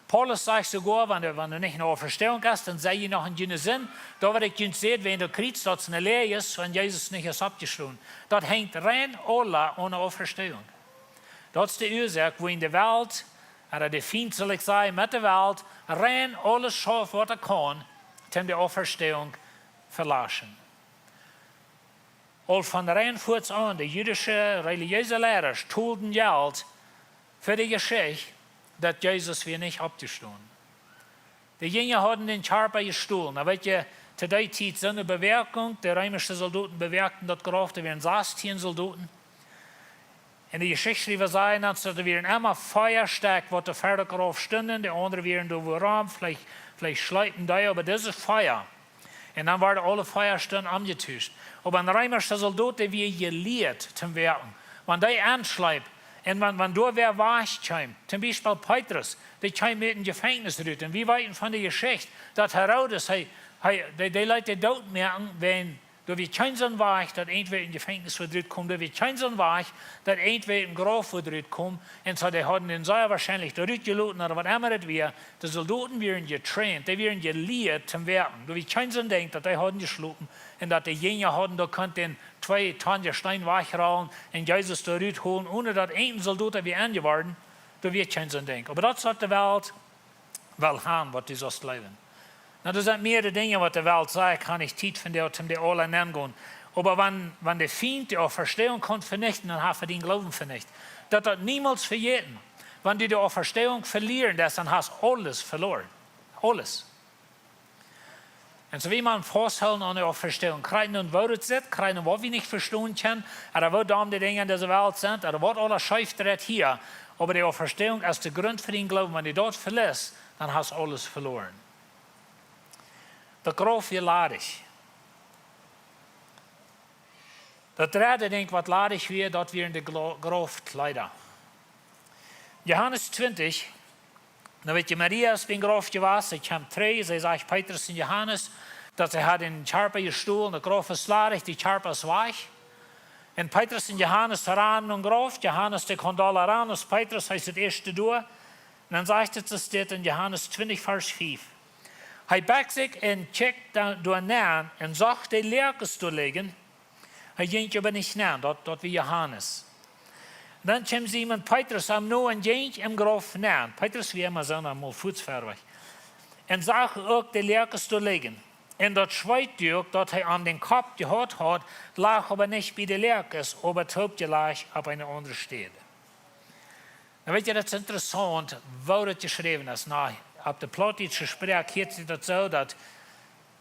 Paulus sajcht soogoa, wan doa, wan doa nich ne Auferstehung es, dan sie jie noch en june Sind. Doa woa ekj junt sajen, wan doa Kjriez, daut es ne Läajes, wan Jesus nich es oppjestonen. Daut henjt rein aula aun de Auferstehung. Daut es de Uasoak, woo en de Welt, ooda de Fient, saul ekj sajen, met de Welt, rein aules schauft, waut hee kaun, toom de Auferstehung velaschen. Aul von rein fuaz aun, de jüdische relijeese Liera tolden Jelt fa de Jeschicht, daut Jesus wia nich oppjestonen. De Jinja hauden dän Kjarpa jestolen. Nu weet jie, to dee Tiet soone Bewoakjunk, de reemische Soldoten bewoakten daut Grauf, doa wieren sastieen Soldoten. Un de Jeschichtschriewa sajen ons, daut doa wieren emma vea Stekj, waut doa ver daut Grauf stunden, de aundre wieren doa wuarom, veleicht, veleicht schleepen dee, oba dise vea. Un dan worden aule vea Stunden omjetuscht. Oba een reemischa Soldot, dee wia jelieet toom woaken. Wan dee aunschleep, un wan, wan doa wäa wajch kjeem, toom Biespel Petrus, dee kjeem ut een Jefenkjnis rut. Un wie weeten von de Jeschicht, daut Herodes, hee, hee, dee, dee leet dee doot moaken, wiels doa wia kjeen soon Wajch, daut irjentwäa ut een Jefenkjnis wudd rutkomen, doa wia kjeen soon Wajch, daut irjentwäa ut een Grauf wudd rutkomen. Un soo, dee hauden dän sea woarschienlich doa rutjeloten, ooda waut emma et wia. De Soldoten wieren jetraint, dee wieren jelieet toom woaken. Doa wia kjeen soon Dinkj, daut dee hauden jeschlopen un daut de Jinja hauden doa kunt dän twee Tonn Steen wajchrollen un Jesus doa rutholen, onen daut een Soldot doa wia aunjeworden. Doa wia kjeen soon Dinkj. Oba daut es waut de Welt well han, waut du saust jleewen. Nu, doa sent mea Dinja, waut de Welt sajcht, kaun ekj Tiet finjen, toom dee aula nenngonen. Oba wan, wan de Fient de Auferstehung kaun venichten, dan haft hee dän Gloowen venicht. Daut daut niemols vejäten. Wan du de Auferstehung velieren deist, dan hast aules veloaren. Aules. Un soo wie motten fausthoolen aun de Auferstehung. Krakjt nu, woo daut sitt, krakjt nu, waut wie nich vestonen kjennen, ooda woo domm de Dinja en dise Welt sent, ooda waut aules scheef dreit hia. Oba de Auferstehung es de Grunt fa dän Gloowen. Wan du daut veliest, dan hast aules veloaren. Daut Grauf wia ladich. Daut dredde Dinkj, waut ladich wia, daut wieren de Gla-, Graufkjleeda. Johanes twintich, nu weet jie, Maria es biem Grauf jewast, see kjemt trigj, see sajcht Petrus un Johanes, daut see haud dän Kjarpa jestolen, daut Grauf es ladich, de Kjarpa es wajch. Un Petrus un Johanes ranen no daut Grauf. Johanes, dee kaum doa ran aus Petrus, hee es daut ieeschte doa. Un dan sajcht et, et steit en Johanes twintich, Varsch fief: Hee bukjt sikj un kjikjt doa nenn un sach de Liakes doa lijen. Hee jinkj oba nich nenn, daut, daut wia Johanes. Dan kjeem Simon Petrus am no un jinkj em Grauf nenn. Petrus wia emma soo een mol fuats verwoat. Un sach uk de Liakes doa lijen. Un daut Schweetduak, daut hee aun dän Kopp jehaut haud, lach oba nich bie de Liakes, oba toop jelajcht opp eene aundre Städ. Nu weet jie, daut es interessaunt, woo daut jeschräwen es. Nu, opp de plautdietsche Sproak hieet sikj daut soo, daut,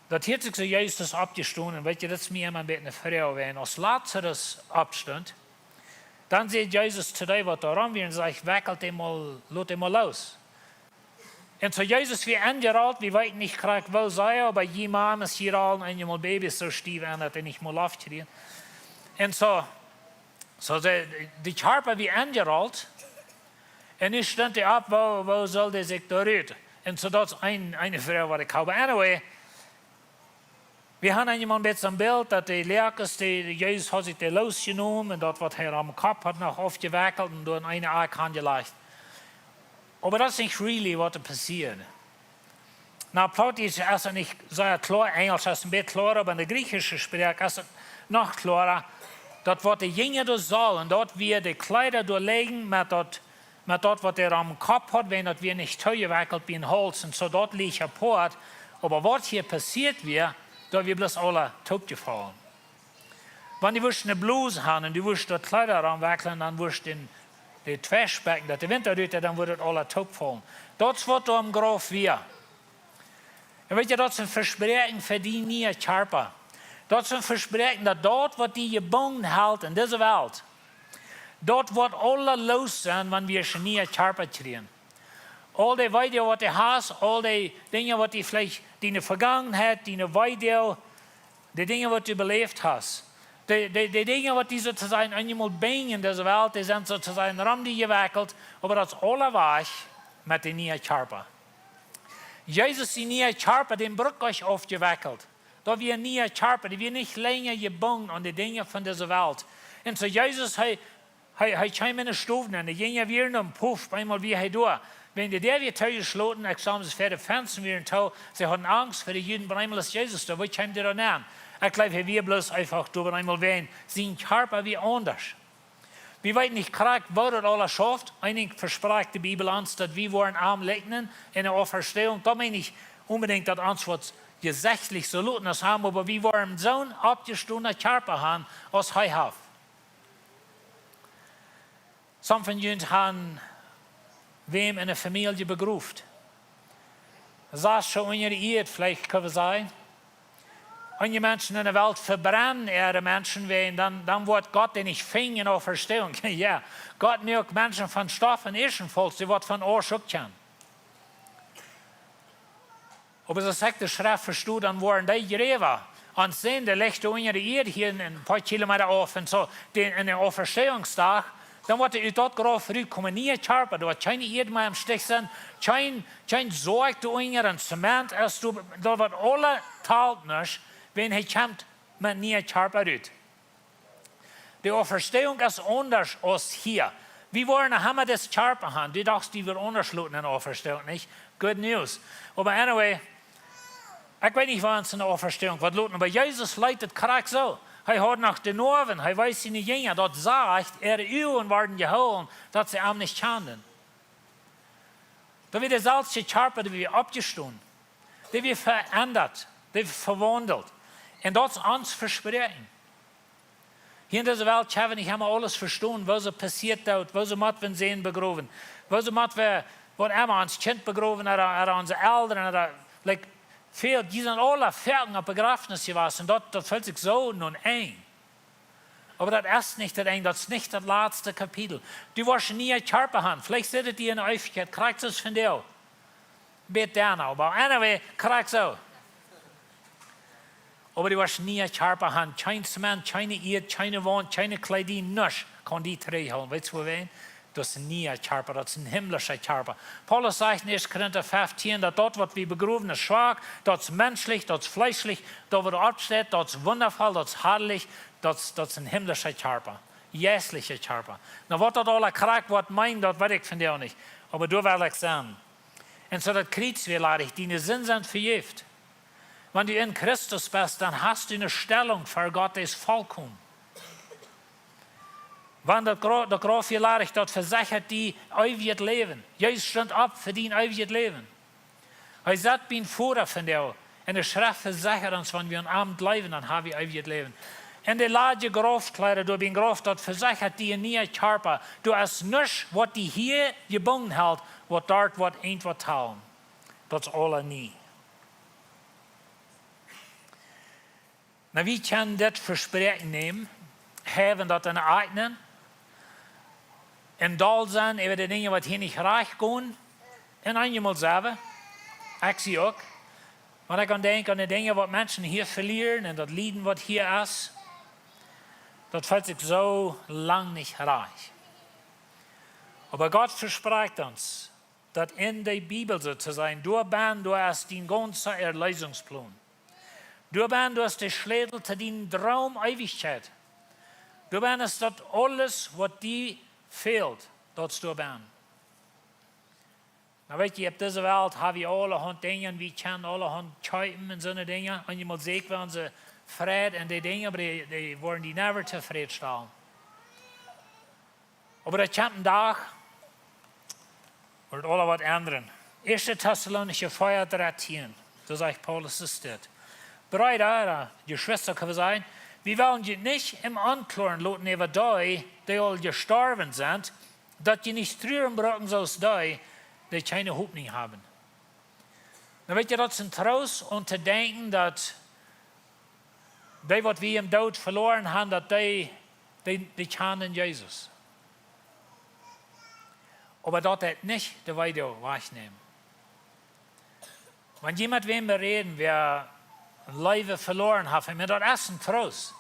daut hieet sikj soo, Jesus oppjestonen. Un weet jie, daut es mie emma een bät eene Froag, wan aus Lazarus oppstunt, dan säd Jesus to dee, waut doa rom wieren, un sajcht: Wekjelt dän mol, lot dän mol loos. Un soo Jesus wia enjerolt, wie weeten nich krakjt woo sea, oba jie Mames, jie rollen eenjemol Babys soo stiew en, daut dee nich mol Loft kjrieen. Un soo, soo de, de Kjarpa wia enjerolt. Un nu stunt hee opp, woo, woo sull dee sikj doa rut? Un soo, daut es een, eene Froag, waut ekj hab. But anyway, wie haben eenjemol een bät een Bilt, daut de Liakes, dee, dee Jesus haud sikj dee loosjenomen un daut, waut hee aum Kopp haud, noch aufjewekjelt un doa en eene Akj hanjelajcht. Oba daut es nich really, waut doa passieed. Nu, Plautdietsch es et nich sea kloa, Enjelsch es een bät kloara, oba en de griechische Sproak es et noch kloara, daut waut de Jinja doa sullen, daut wia de Kjleeda doa lijen met daut, met daut, waut hee aum Kopp haud, wiels daut wia nich toojewekjelt biem Hauls, un soo daut leach apoat. Oba waut hia passieet wia, daut wia bloos aula toopjefollen. Wan du wurscht eene Blus haben un du wurscht daut Kjleeda romwekjlen, dan wurscht dän, de Tweschbecken, daut de Wint doa rut, dan wudd et aula toopfollen. Daut es waut doa em Grauf wia. Un weet jie, daut es een Vespräakjen fa dien niea Kjarpa. Daut es een Vespräakjen, daut daut, waut die jebungen helt en dise Welt, daut woat aula loos sennen, wan wie een niea Kjarpa kjrieen. Aul dee Weedoag, waut du hast, aul dee Dinja, waut du veleicht, diene Vegangenheit, diene Weedoag, dee Dinja, waut du beläft hast, dee, dee, dee Dinja, waut die soo to sajen eenjemol binjen en dise Welt, dee sent soo to sajen rom die jewekjelt, oba daut es aula wajch met dän nieen Kjarpa. Jesus sien niea Kjarpa, dän bruck nich aufjewekjelt. Daut wia een niea Kjarpa, dee wia nich lenja jebungen aun de Dinja von dise Welt. Un soo Jesus, hee, hee, hee kjeem en de Stow nenn, de Jinja wieren, un puff, opp eemol wia hee doa. Wan de Däa wia toojeschloten, ekj sach, see ver de Fensta wieren too, see hauden Angst fa de Juden, opp eemol es Jesus doa, woo kjeem dee doa nenn? Ekj jleew, hee wia bloos eefach doa, opp eemol wan sien Kjarpa wia aundasch. Wie weeten nich krakjt, woo daut aules schauft. Eent vesprajcht de Bibel ons, daut wie woaren am likjnen en de Auferstehung. Daut meen ekj nich onbedinjt, daut ons woat jesechtlich soo loten aus am, oba wie woaren soon oppjestonen Kjarpa haben, aus hee haft. Some von junt haben wäm en de Famielje begroft. Sest soo unja de Ieed, veleicht kjenn wie sajen. Eenje Menschen en de Welt vebrennen äare Menschen, wan dan, dan woat Gott dee nich finjen en Auferstehung. Jo, Gott moakt Menschen von Stoff un Asch un Folz, dee woat von Asch uk kjennen. Oba soo aus ekj de Schreft vesto, dan woaren dee Jräwa, ons sent dee licht unja de Ieed hia een poa Kilometa auf un soo, dee, en dän Auferstehungsdach, dan woat hee ut daut Grauf rutkomen, niea Kjarpa, doa woat kjeene Ieed mea em Stich sennen, kjeen, kjeen Soak doa unja, un Zement es doa, daut woat aula toolt nuscht, wan hee kjemt met niea Kjarpa rut. De Auferstehung es aundasch aus hia. Wie woaren noch emma disen Kjarpa haben. Du dachst, dee wudd aundasch loten en de Auferstehung, nich? Good news. Oba anyway, ekj weet nich, woo ons en de Auferstehung woat loten, oba Jesus leet et krakjt soo. Hee haud noch de Noawen, hee wees siene Jinja, daut sajcht, äare Uagen worden jehoolen, daut see am nich kjanden. Daut wia de selwje Kjarpa, dee wia oppjestonen. Dee wia veendat, dee wia vewaundelt. Un daut es ons Vespräakjen. Hia en dise Welt kjenn wie nich emma aules vestonen, woo see passieet daut, woo see mott wie sent begrowen, woo see mott wie, waut emma, ons Kjint begrowen, ooda, ooda onse Elren, ooda, like, väl, dee sent aula foaken opp Bejrafnis jewast, un daut, daut felt sikj soo no Enj. Oba daut es nich daut Enj, daut es nich daut latste Kapitel. Du woascht een niea Kjarpa haben. Veleicht sitt et die en de Eewichkjeit, krakjt soo aus vondoag. Bät doano, oba anyway, krakjt soo. Oba du woascht een niea Kjarpa haben. Kjeen Zement, kjeene Ieed, kjeene Waunt, kjeene Kjleeda, nuscht kaun die trigjhoolen. Weetst du, woo wan? Daut es een niea Kjarpa, daut es een himmlischa Kjarpa. Paulus sajcht en Ieeschte Korinta feftieen, daut daut, waut wie begrowen, es schwak, daut es menschlich, daut es fleeschlich, daut, waut oppsteit, daut es wundafoll, daut es harlich, daut es, daut es een himmlischa Kjarpa, jeistlicha Kjarpa. Nu, waut daut aula krakjt woat meenen, daut weet ekj vondoag nich, oba doa well ekj sennen. Un soo daut Kjriez wia ladich, diene Sinden sent vejäft. Wan du en Christus best, dan hast du eene Stellung ver Gott, dee es vollkomen. Wan daut Gra-, daut Grauf wia ladich, daut vesechat die eewjet Läwen. Jesus stunt opp fa dien eewjet Läwen. Hee sat biem Voda vondoag. Un de Schreft vesechat ons, wan wie aun am jleewen, dan ha wie eewjet Läwen. Un de ladje Graufkjleeda doa biem Grauf, daut vesechat die een niea Kjarpa. Doa es nuscht, waut die hia jebungen helt, waut doa woat irjentwaut hoolen. Daut es aula nie. Nu, wie kjennen dit Vespräakjen nämen, haben daut en Acht nämen, un doll sennen äwa de Dinja, waut hia nich rajcht gonen, un eenjemol selfst, ekj sie uk, wan ekj aun denkj, aun de Dinja, waut Menschen hia velieren, un daut Lieden, waut hia es, daut felt sikj soo lang nich rajcht. Oba Gott vesprakjt ons, daut en de Bibel, soo to sajen, doa benn, doa es dien gaunza Erleesungsplon. Doa benn, doa es de Schlätel to dien Droom Eewichkjeit. Doa benn es daut aules, waut die fält, daut es doa benn. Nu, weet jie, opp dise Welt ha wie aulahaunt Dinja, wie kjennen aulahaunt kjeepen un soone Dinja. Eenjemol seenen wie onse Freid en de Dinja, oba dee, dee woaren die never tofrädstalen. Oba daut kjemt een Dach, woat aula waut endren. Ieeschte Tessalonicha vea, dartieen, doa sajcht Paulus es dit: Breeda, ooda Jeschwista, kjenn wie sajen, wie wellen junt nich em Onklaren loten äwa dee, dee aul jestorwen sent, daut jie nich truren brucken soo aus dee, dee kjeene Hopninj haben. Nu, weet jie, daut es een Troost, om to denkjen, daut dee, waut wie em Doot veloaren haben, daut dee, dee, dee kjanen Jesus. Oba daut deit nich de Weedoag wajchnämen. Wan jie met wäm räden, wäa Leew veloaren haft, ekj meen, daut es een Troost.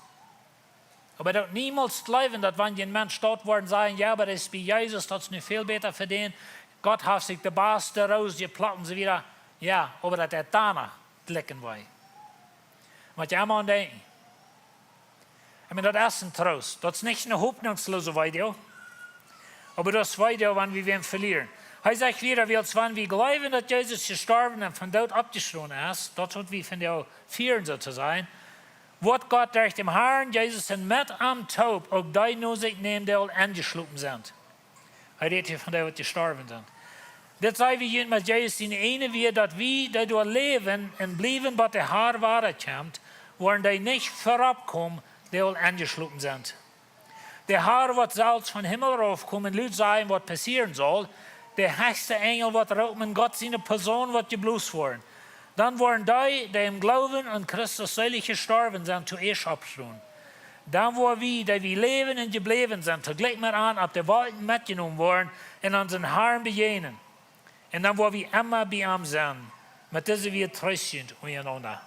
Oba daut niemols jleewen, daut wan een Mensch doot woat, sajen: „Jo, oba dee es bie Jesus, daut es nu väl bäta fa dän. Gott haft sikj de baste Roos jeplekjt“, un soo wieda. Jo, oba daut deit doano jlikj wee. Mott jie emma aun denkjen. Ekj meen, daut es een Troost. Daut es nich een hopninjsloose Weedoag. Oba daut es Weedoag, wan wie wäm velieren. Hee sajcht wieda, wiels wan wie jleewen, daut Jesus jestorwen un vom Doot oppjestonen es, daut es waut wie vondoag fieren, soo to sajen, woat Gott derch dän Harn Jesus un met am toop uk dee no sikj nämen, dee aul enjeschlopen sent. Hee rät hia von dee, waut jestorwen sent. Dit saj wie junt met Jesus siene ieejne Wieed, daut wie, dee doa läwen un bliewen, bat de Har wada kjemt, woaren dee nich verop komen, dee aul enjeschlopen sent. De Har woat selfst vom Himmel raufkomen, lud sajen, waut passieren saul. De hechste Enjel woat roopen, Gott siene Posaun woat jeblost woaren. Dan woaren dee, dee em Gloowen aun Christus seelich jestorwen sent, toieescht oppstonen. Dan woa wie, dee wie läwen un jebläwen sent, toojlikj met an opp de Wolkjen metjenomen woaren un onsen Harn bejäajnen. Un dan woa wie emma bie am sennen. Met dise Wieed treest junt unjarenaunda.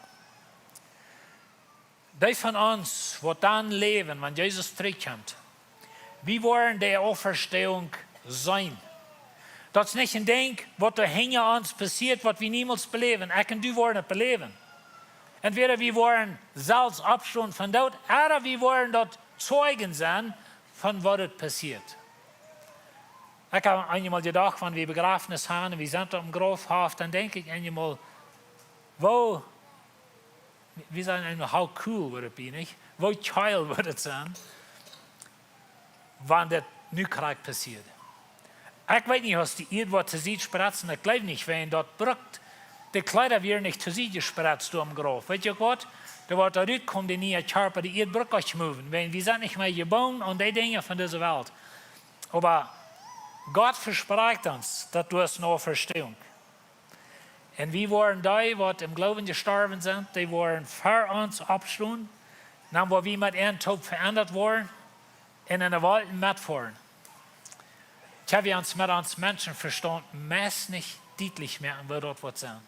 Dee von ons, waut dan läwen, wan Jesus trigjkjemt, wie woaren de Auferstehung seenen. Daut es nich een Dinkj, waut doa hinja ons passieet, waut wie niemols beläwen. Ekj un du woaren et beläwen. Entwäda wie woaren selfst oppstonen vom Doot, ooda wie woaren daut Zeijen sennen von waut et passieet. Ekj hab eenjemol jedocht, wan wie Bejrafnis haben un wie sent oppem Graufhoff, dan denkj ekj eenjemol, woo, wie sajen eenjemol, how cool would it be, nich? Woo geil wudd et sennen, wan dit nu krakjt passieet. Ekj weet nich, aus de Ieed woat tosied spretzen, ekj jleew nich, wäajen daut brukt, de Kjleeda wieren nich tosied jespretzt doa em Grauf. Weet jie uk waut? Doa woat doa rutkomen, de niea Kjarpa, de Ieed brukt nich moven, wäajen wie sent nich mea jebungen aun dee Dinja von dise Welt. Oba Gott vesprakjt ons, daut doa es eene Auferstehung. Un wie woaren dee, waut em Gloowen jestorwen sent, dee woaren ver ons oppstonen. Dan woa wie met an toop veendat woaren un en de Wolkjen metfoaren. Tja, wie ons met ons Menschenvestaunt meist nich dietlich moaken, woo daut woat sennen.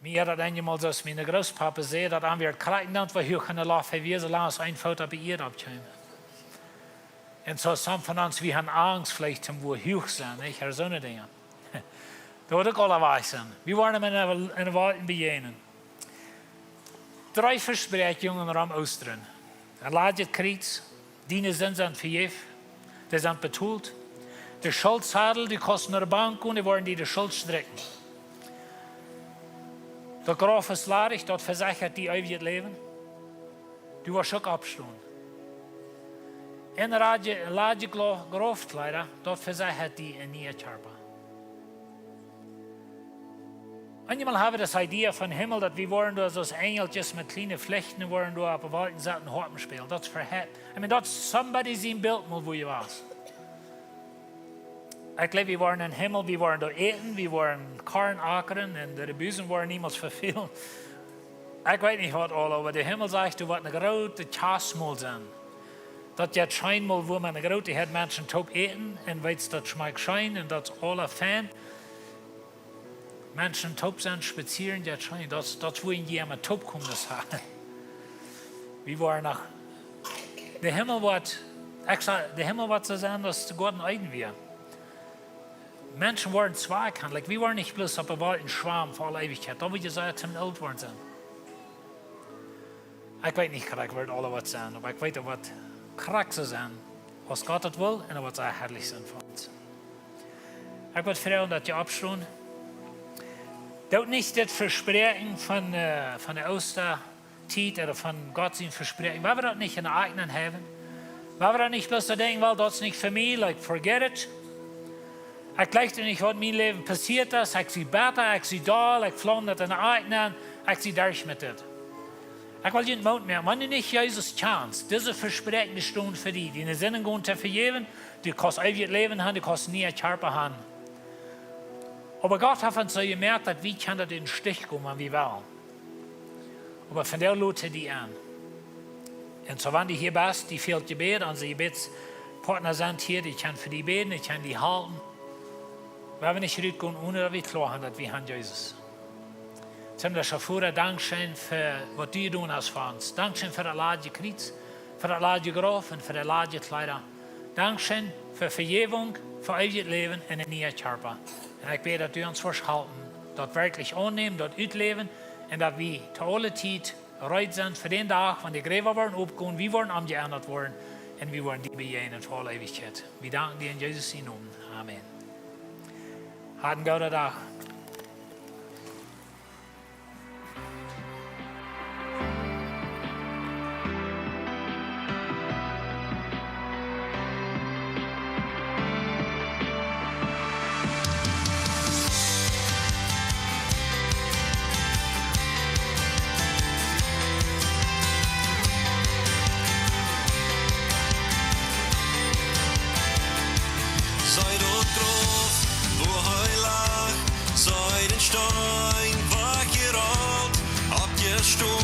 Mie haud daut eenjemol, soo aus miene Grootpapa säd, daut aun wie krakjt dan, woo huach enne Loft hee wia, soo lang aus een Foot opp de Ieed oppkjeem. Un soo, some von ons, wie haben Angst veleicht, wua huach sennen, nich? Ooda soone Dinja. Daut woat uk aula wajch sennen. Wie woaren am enne, enne Wolkjen bejäajnen. Dree Vespräakjungen rom Oostren. Een ladjet Kjriez, diene Sinden sent vejäft, dee sent betolt. De Schultsadel, du kaust no de Bank gonen, dee woaren die de Schult strikjen. Daut Grauf es ladich, daut vesechat die eewjet Läwen. Du woascht uk oppstonen. Een ladje, ladje Glo-, Graufkjleeda, daut vesechat die een niea Kjarpa. Eenjemol haben wie dise Idee von Himmel, daut wie woaren doa soo aus Enjelkjes met kjliene Flichten, woaren doa oppe Wolkjen sitten, Hoapen spälen. Daut es verhäft. I mean, daut es somebody sien Bilt mol, wua jie wieren. Ekj jleew, wie woaren em Himmel, wie woaren doa äten, wie woaren Korn akren un de Busen woaren niemols vefälen. Ekj weet nich waut aula, oba de Himmel sajcht, doa woat eene groote Kjast mol sennen. Daut jeit scheen mol, wua mau eene groote Häad Menschen toop äten un weetst, daut schmakjt scheen un daut es aula fein. Menschen toop sennen, spazieren, jeit scheen. Daut, daut es wua jie emma toop komen, daut es. Wie woaren no de Himmel woat, ekj saj, de Himmel woat soo sennen, daut es de Goaden Eden wia. Menschen woaren zweikantlich. Wie woaren nich bloos oppe Wolkjen schwamen fa aule Eewichkjeit. Daut woat je sea tom oolt woaren sennen. Ekj weet nich krakjt, woo daut aula woat sennen, oba ekj weet, daut woat krakjt soo sennen, aus Gott daut well, un daut woat sea harlich sennen fa ons. Ekj wudd froagen, daut jie oppstonen. Doot nich dit Vespräakjen von, äh, von de Oostatiet ooda von Gott sien Vespräakjen, woa wie daut nich en de Akjen haben? Woa wie daut nich bloos soo denkjen, well, daut es nich fa mie, like, forget it. Ekj jleich nich, waut en mien Läwen passieet es. Ekj sie betta, ekj sie doll, ekj flaum daut en de Akjen, ekj sie derch met dit. Ekj well junt Moot moaken, wan du nich Jesus kjanst, dise Vespräakjungen stonen fa die, diene Sinden gonen to vejäwen, du kaust eewjet Läwen haben, du kaust een niea Kjarpa haben. Oba Gott haft ons soo jemoakt, daut wie kjennen daut em Stich gonen, wan wie wellen. Oba vondoag lot hee die en. Un soo, wan du hia best, die fält Jebäd, onse Jebädspartner sent hia, dee kjennen fa die bäden, dee kjennen die halpen. Wie haben nich rutjegonen, onen daut wie kloa haben, daut wie haben Jesus. Himmlischa Voda, dankscheen fa waut du jedonen hast fa ons. Dankscheen fa daut ladje Kjriez, fa daut ladje Grauf un fa daut ladje Kjleeda. Dankscheen fa Vejäwunk, fa eewjet Läwen un een niea Kjarpa. Un ekj bäd, daut du ons woascht halpen, daut werkjlich aunnämen, daut utläwen, un daut wie to aule Tiet reed sent fa dän Dach, wan de Jräwa woaren opgonen, wie woaren omjeendat woaren, un wie woaren die bejäajnen fa aule Eewichkjeit. Wie danken die en Jesus sienen Nomen. Amen. Habt een gooden Dach. See daut Grauf, wua hee lach, see dän Steen wajchjerollt, oppjestonen.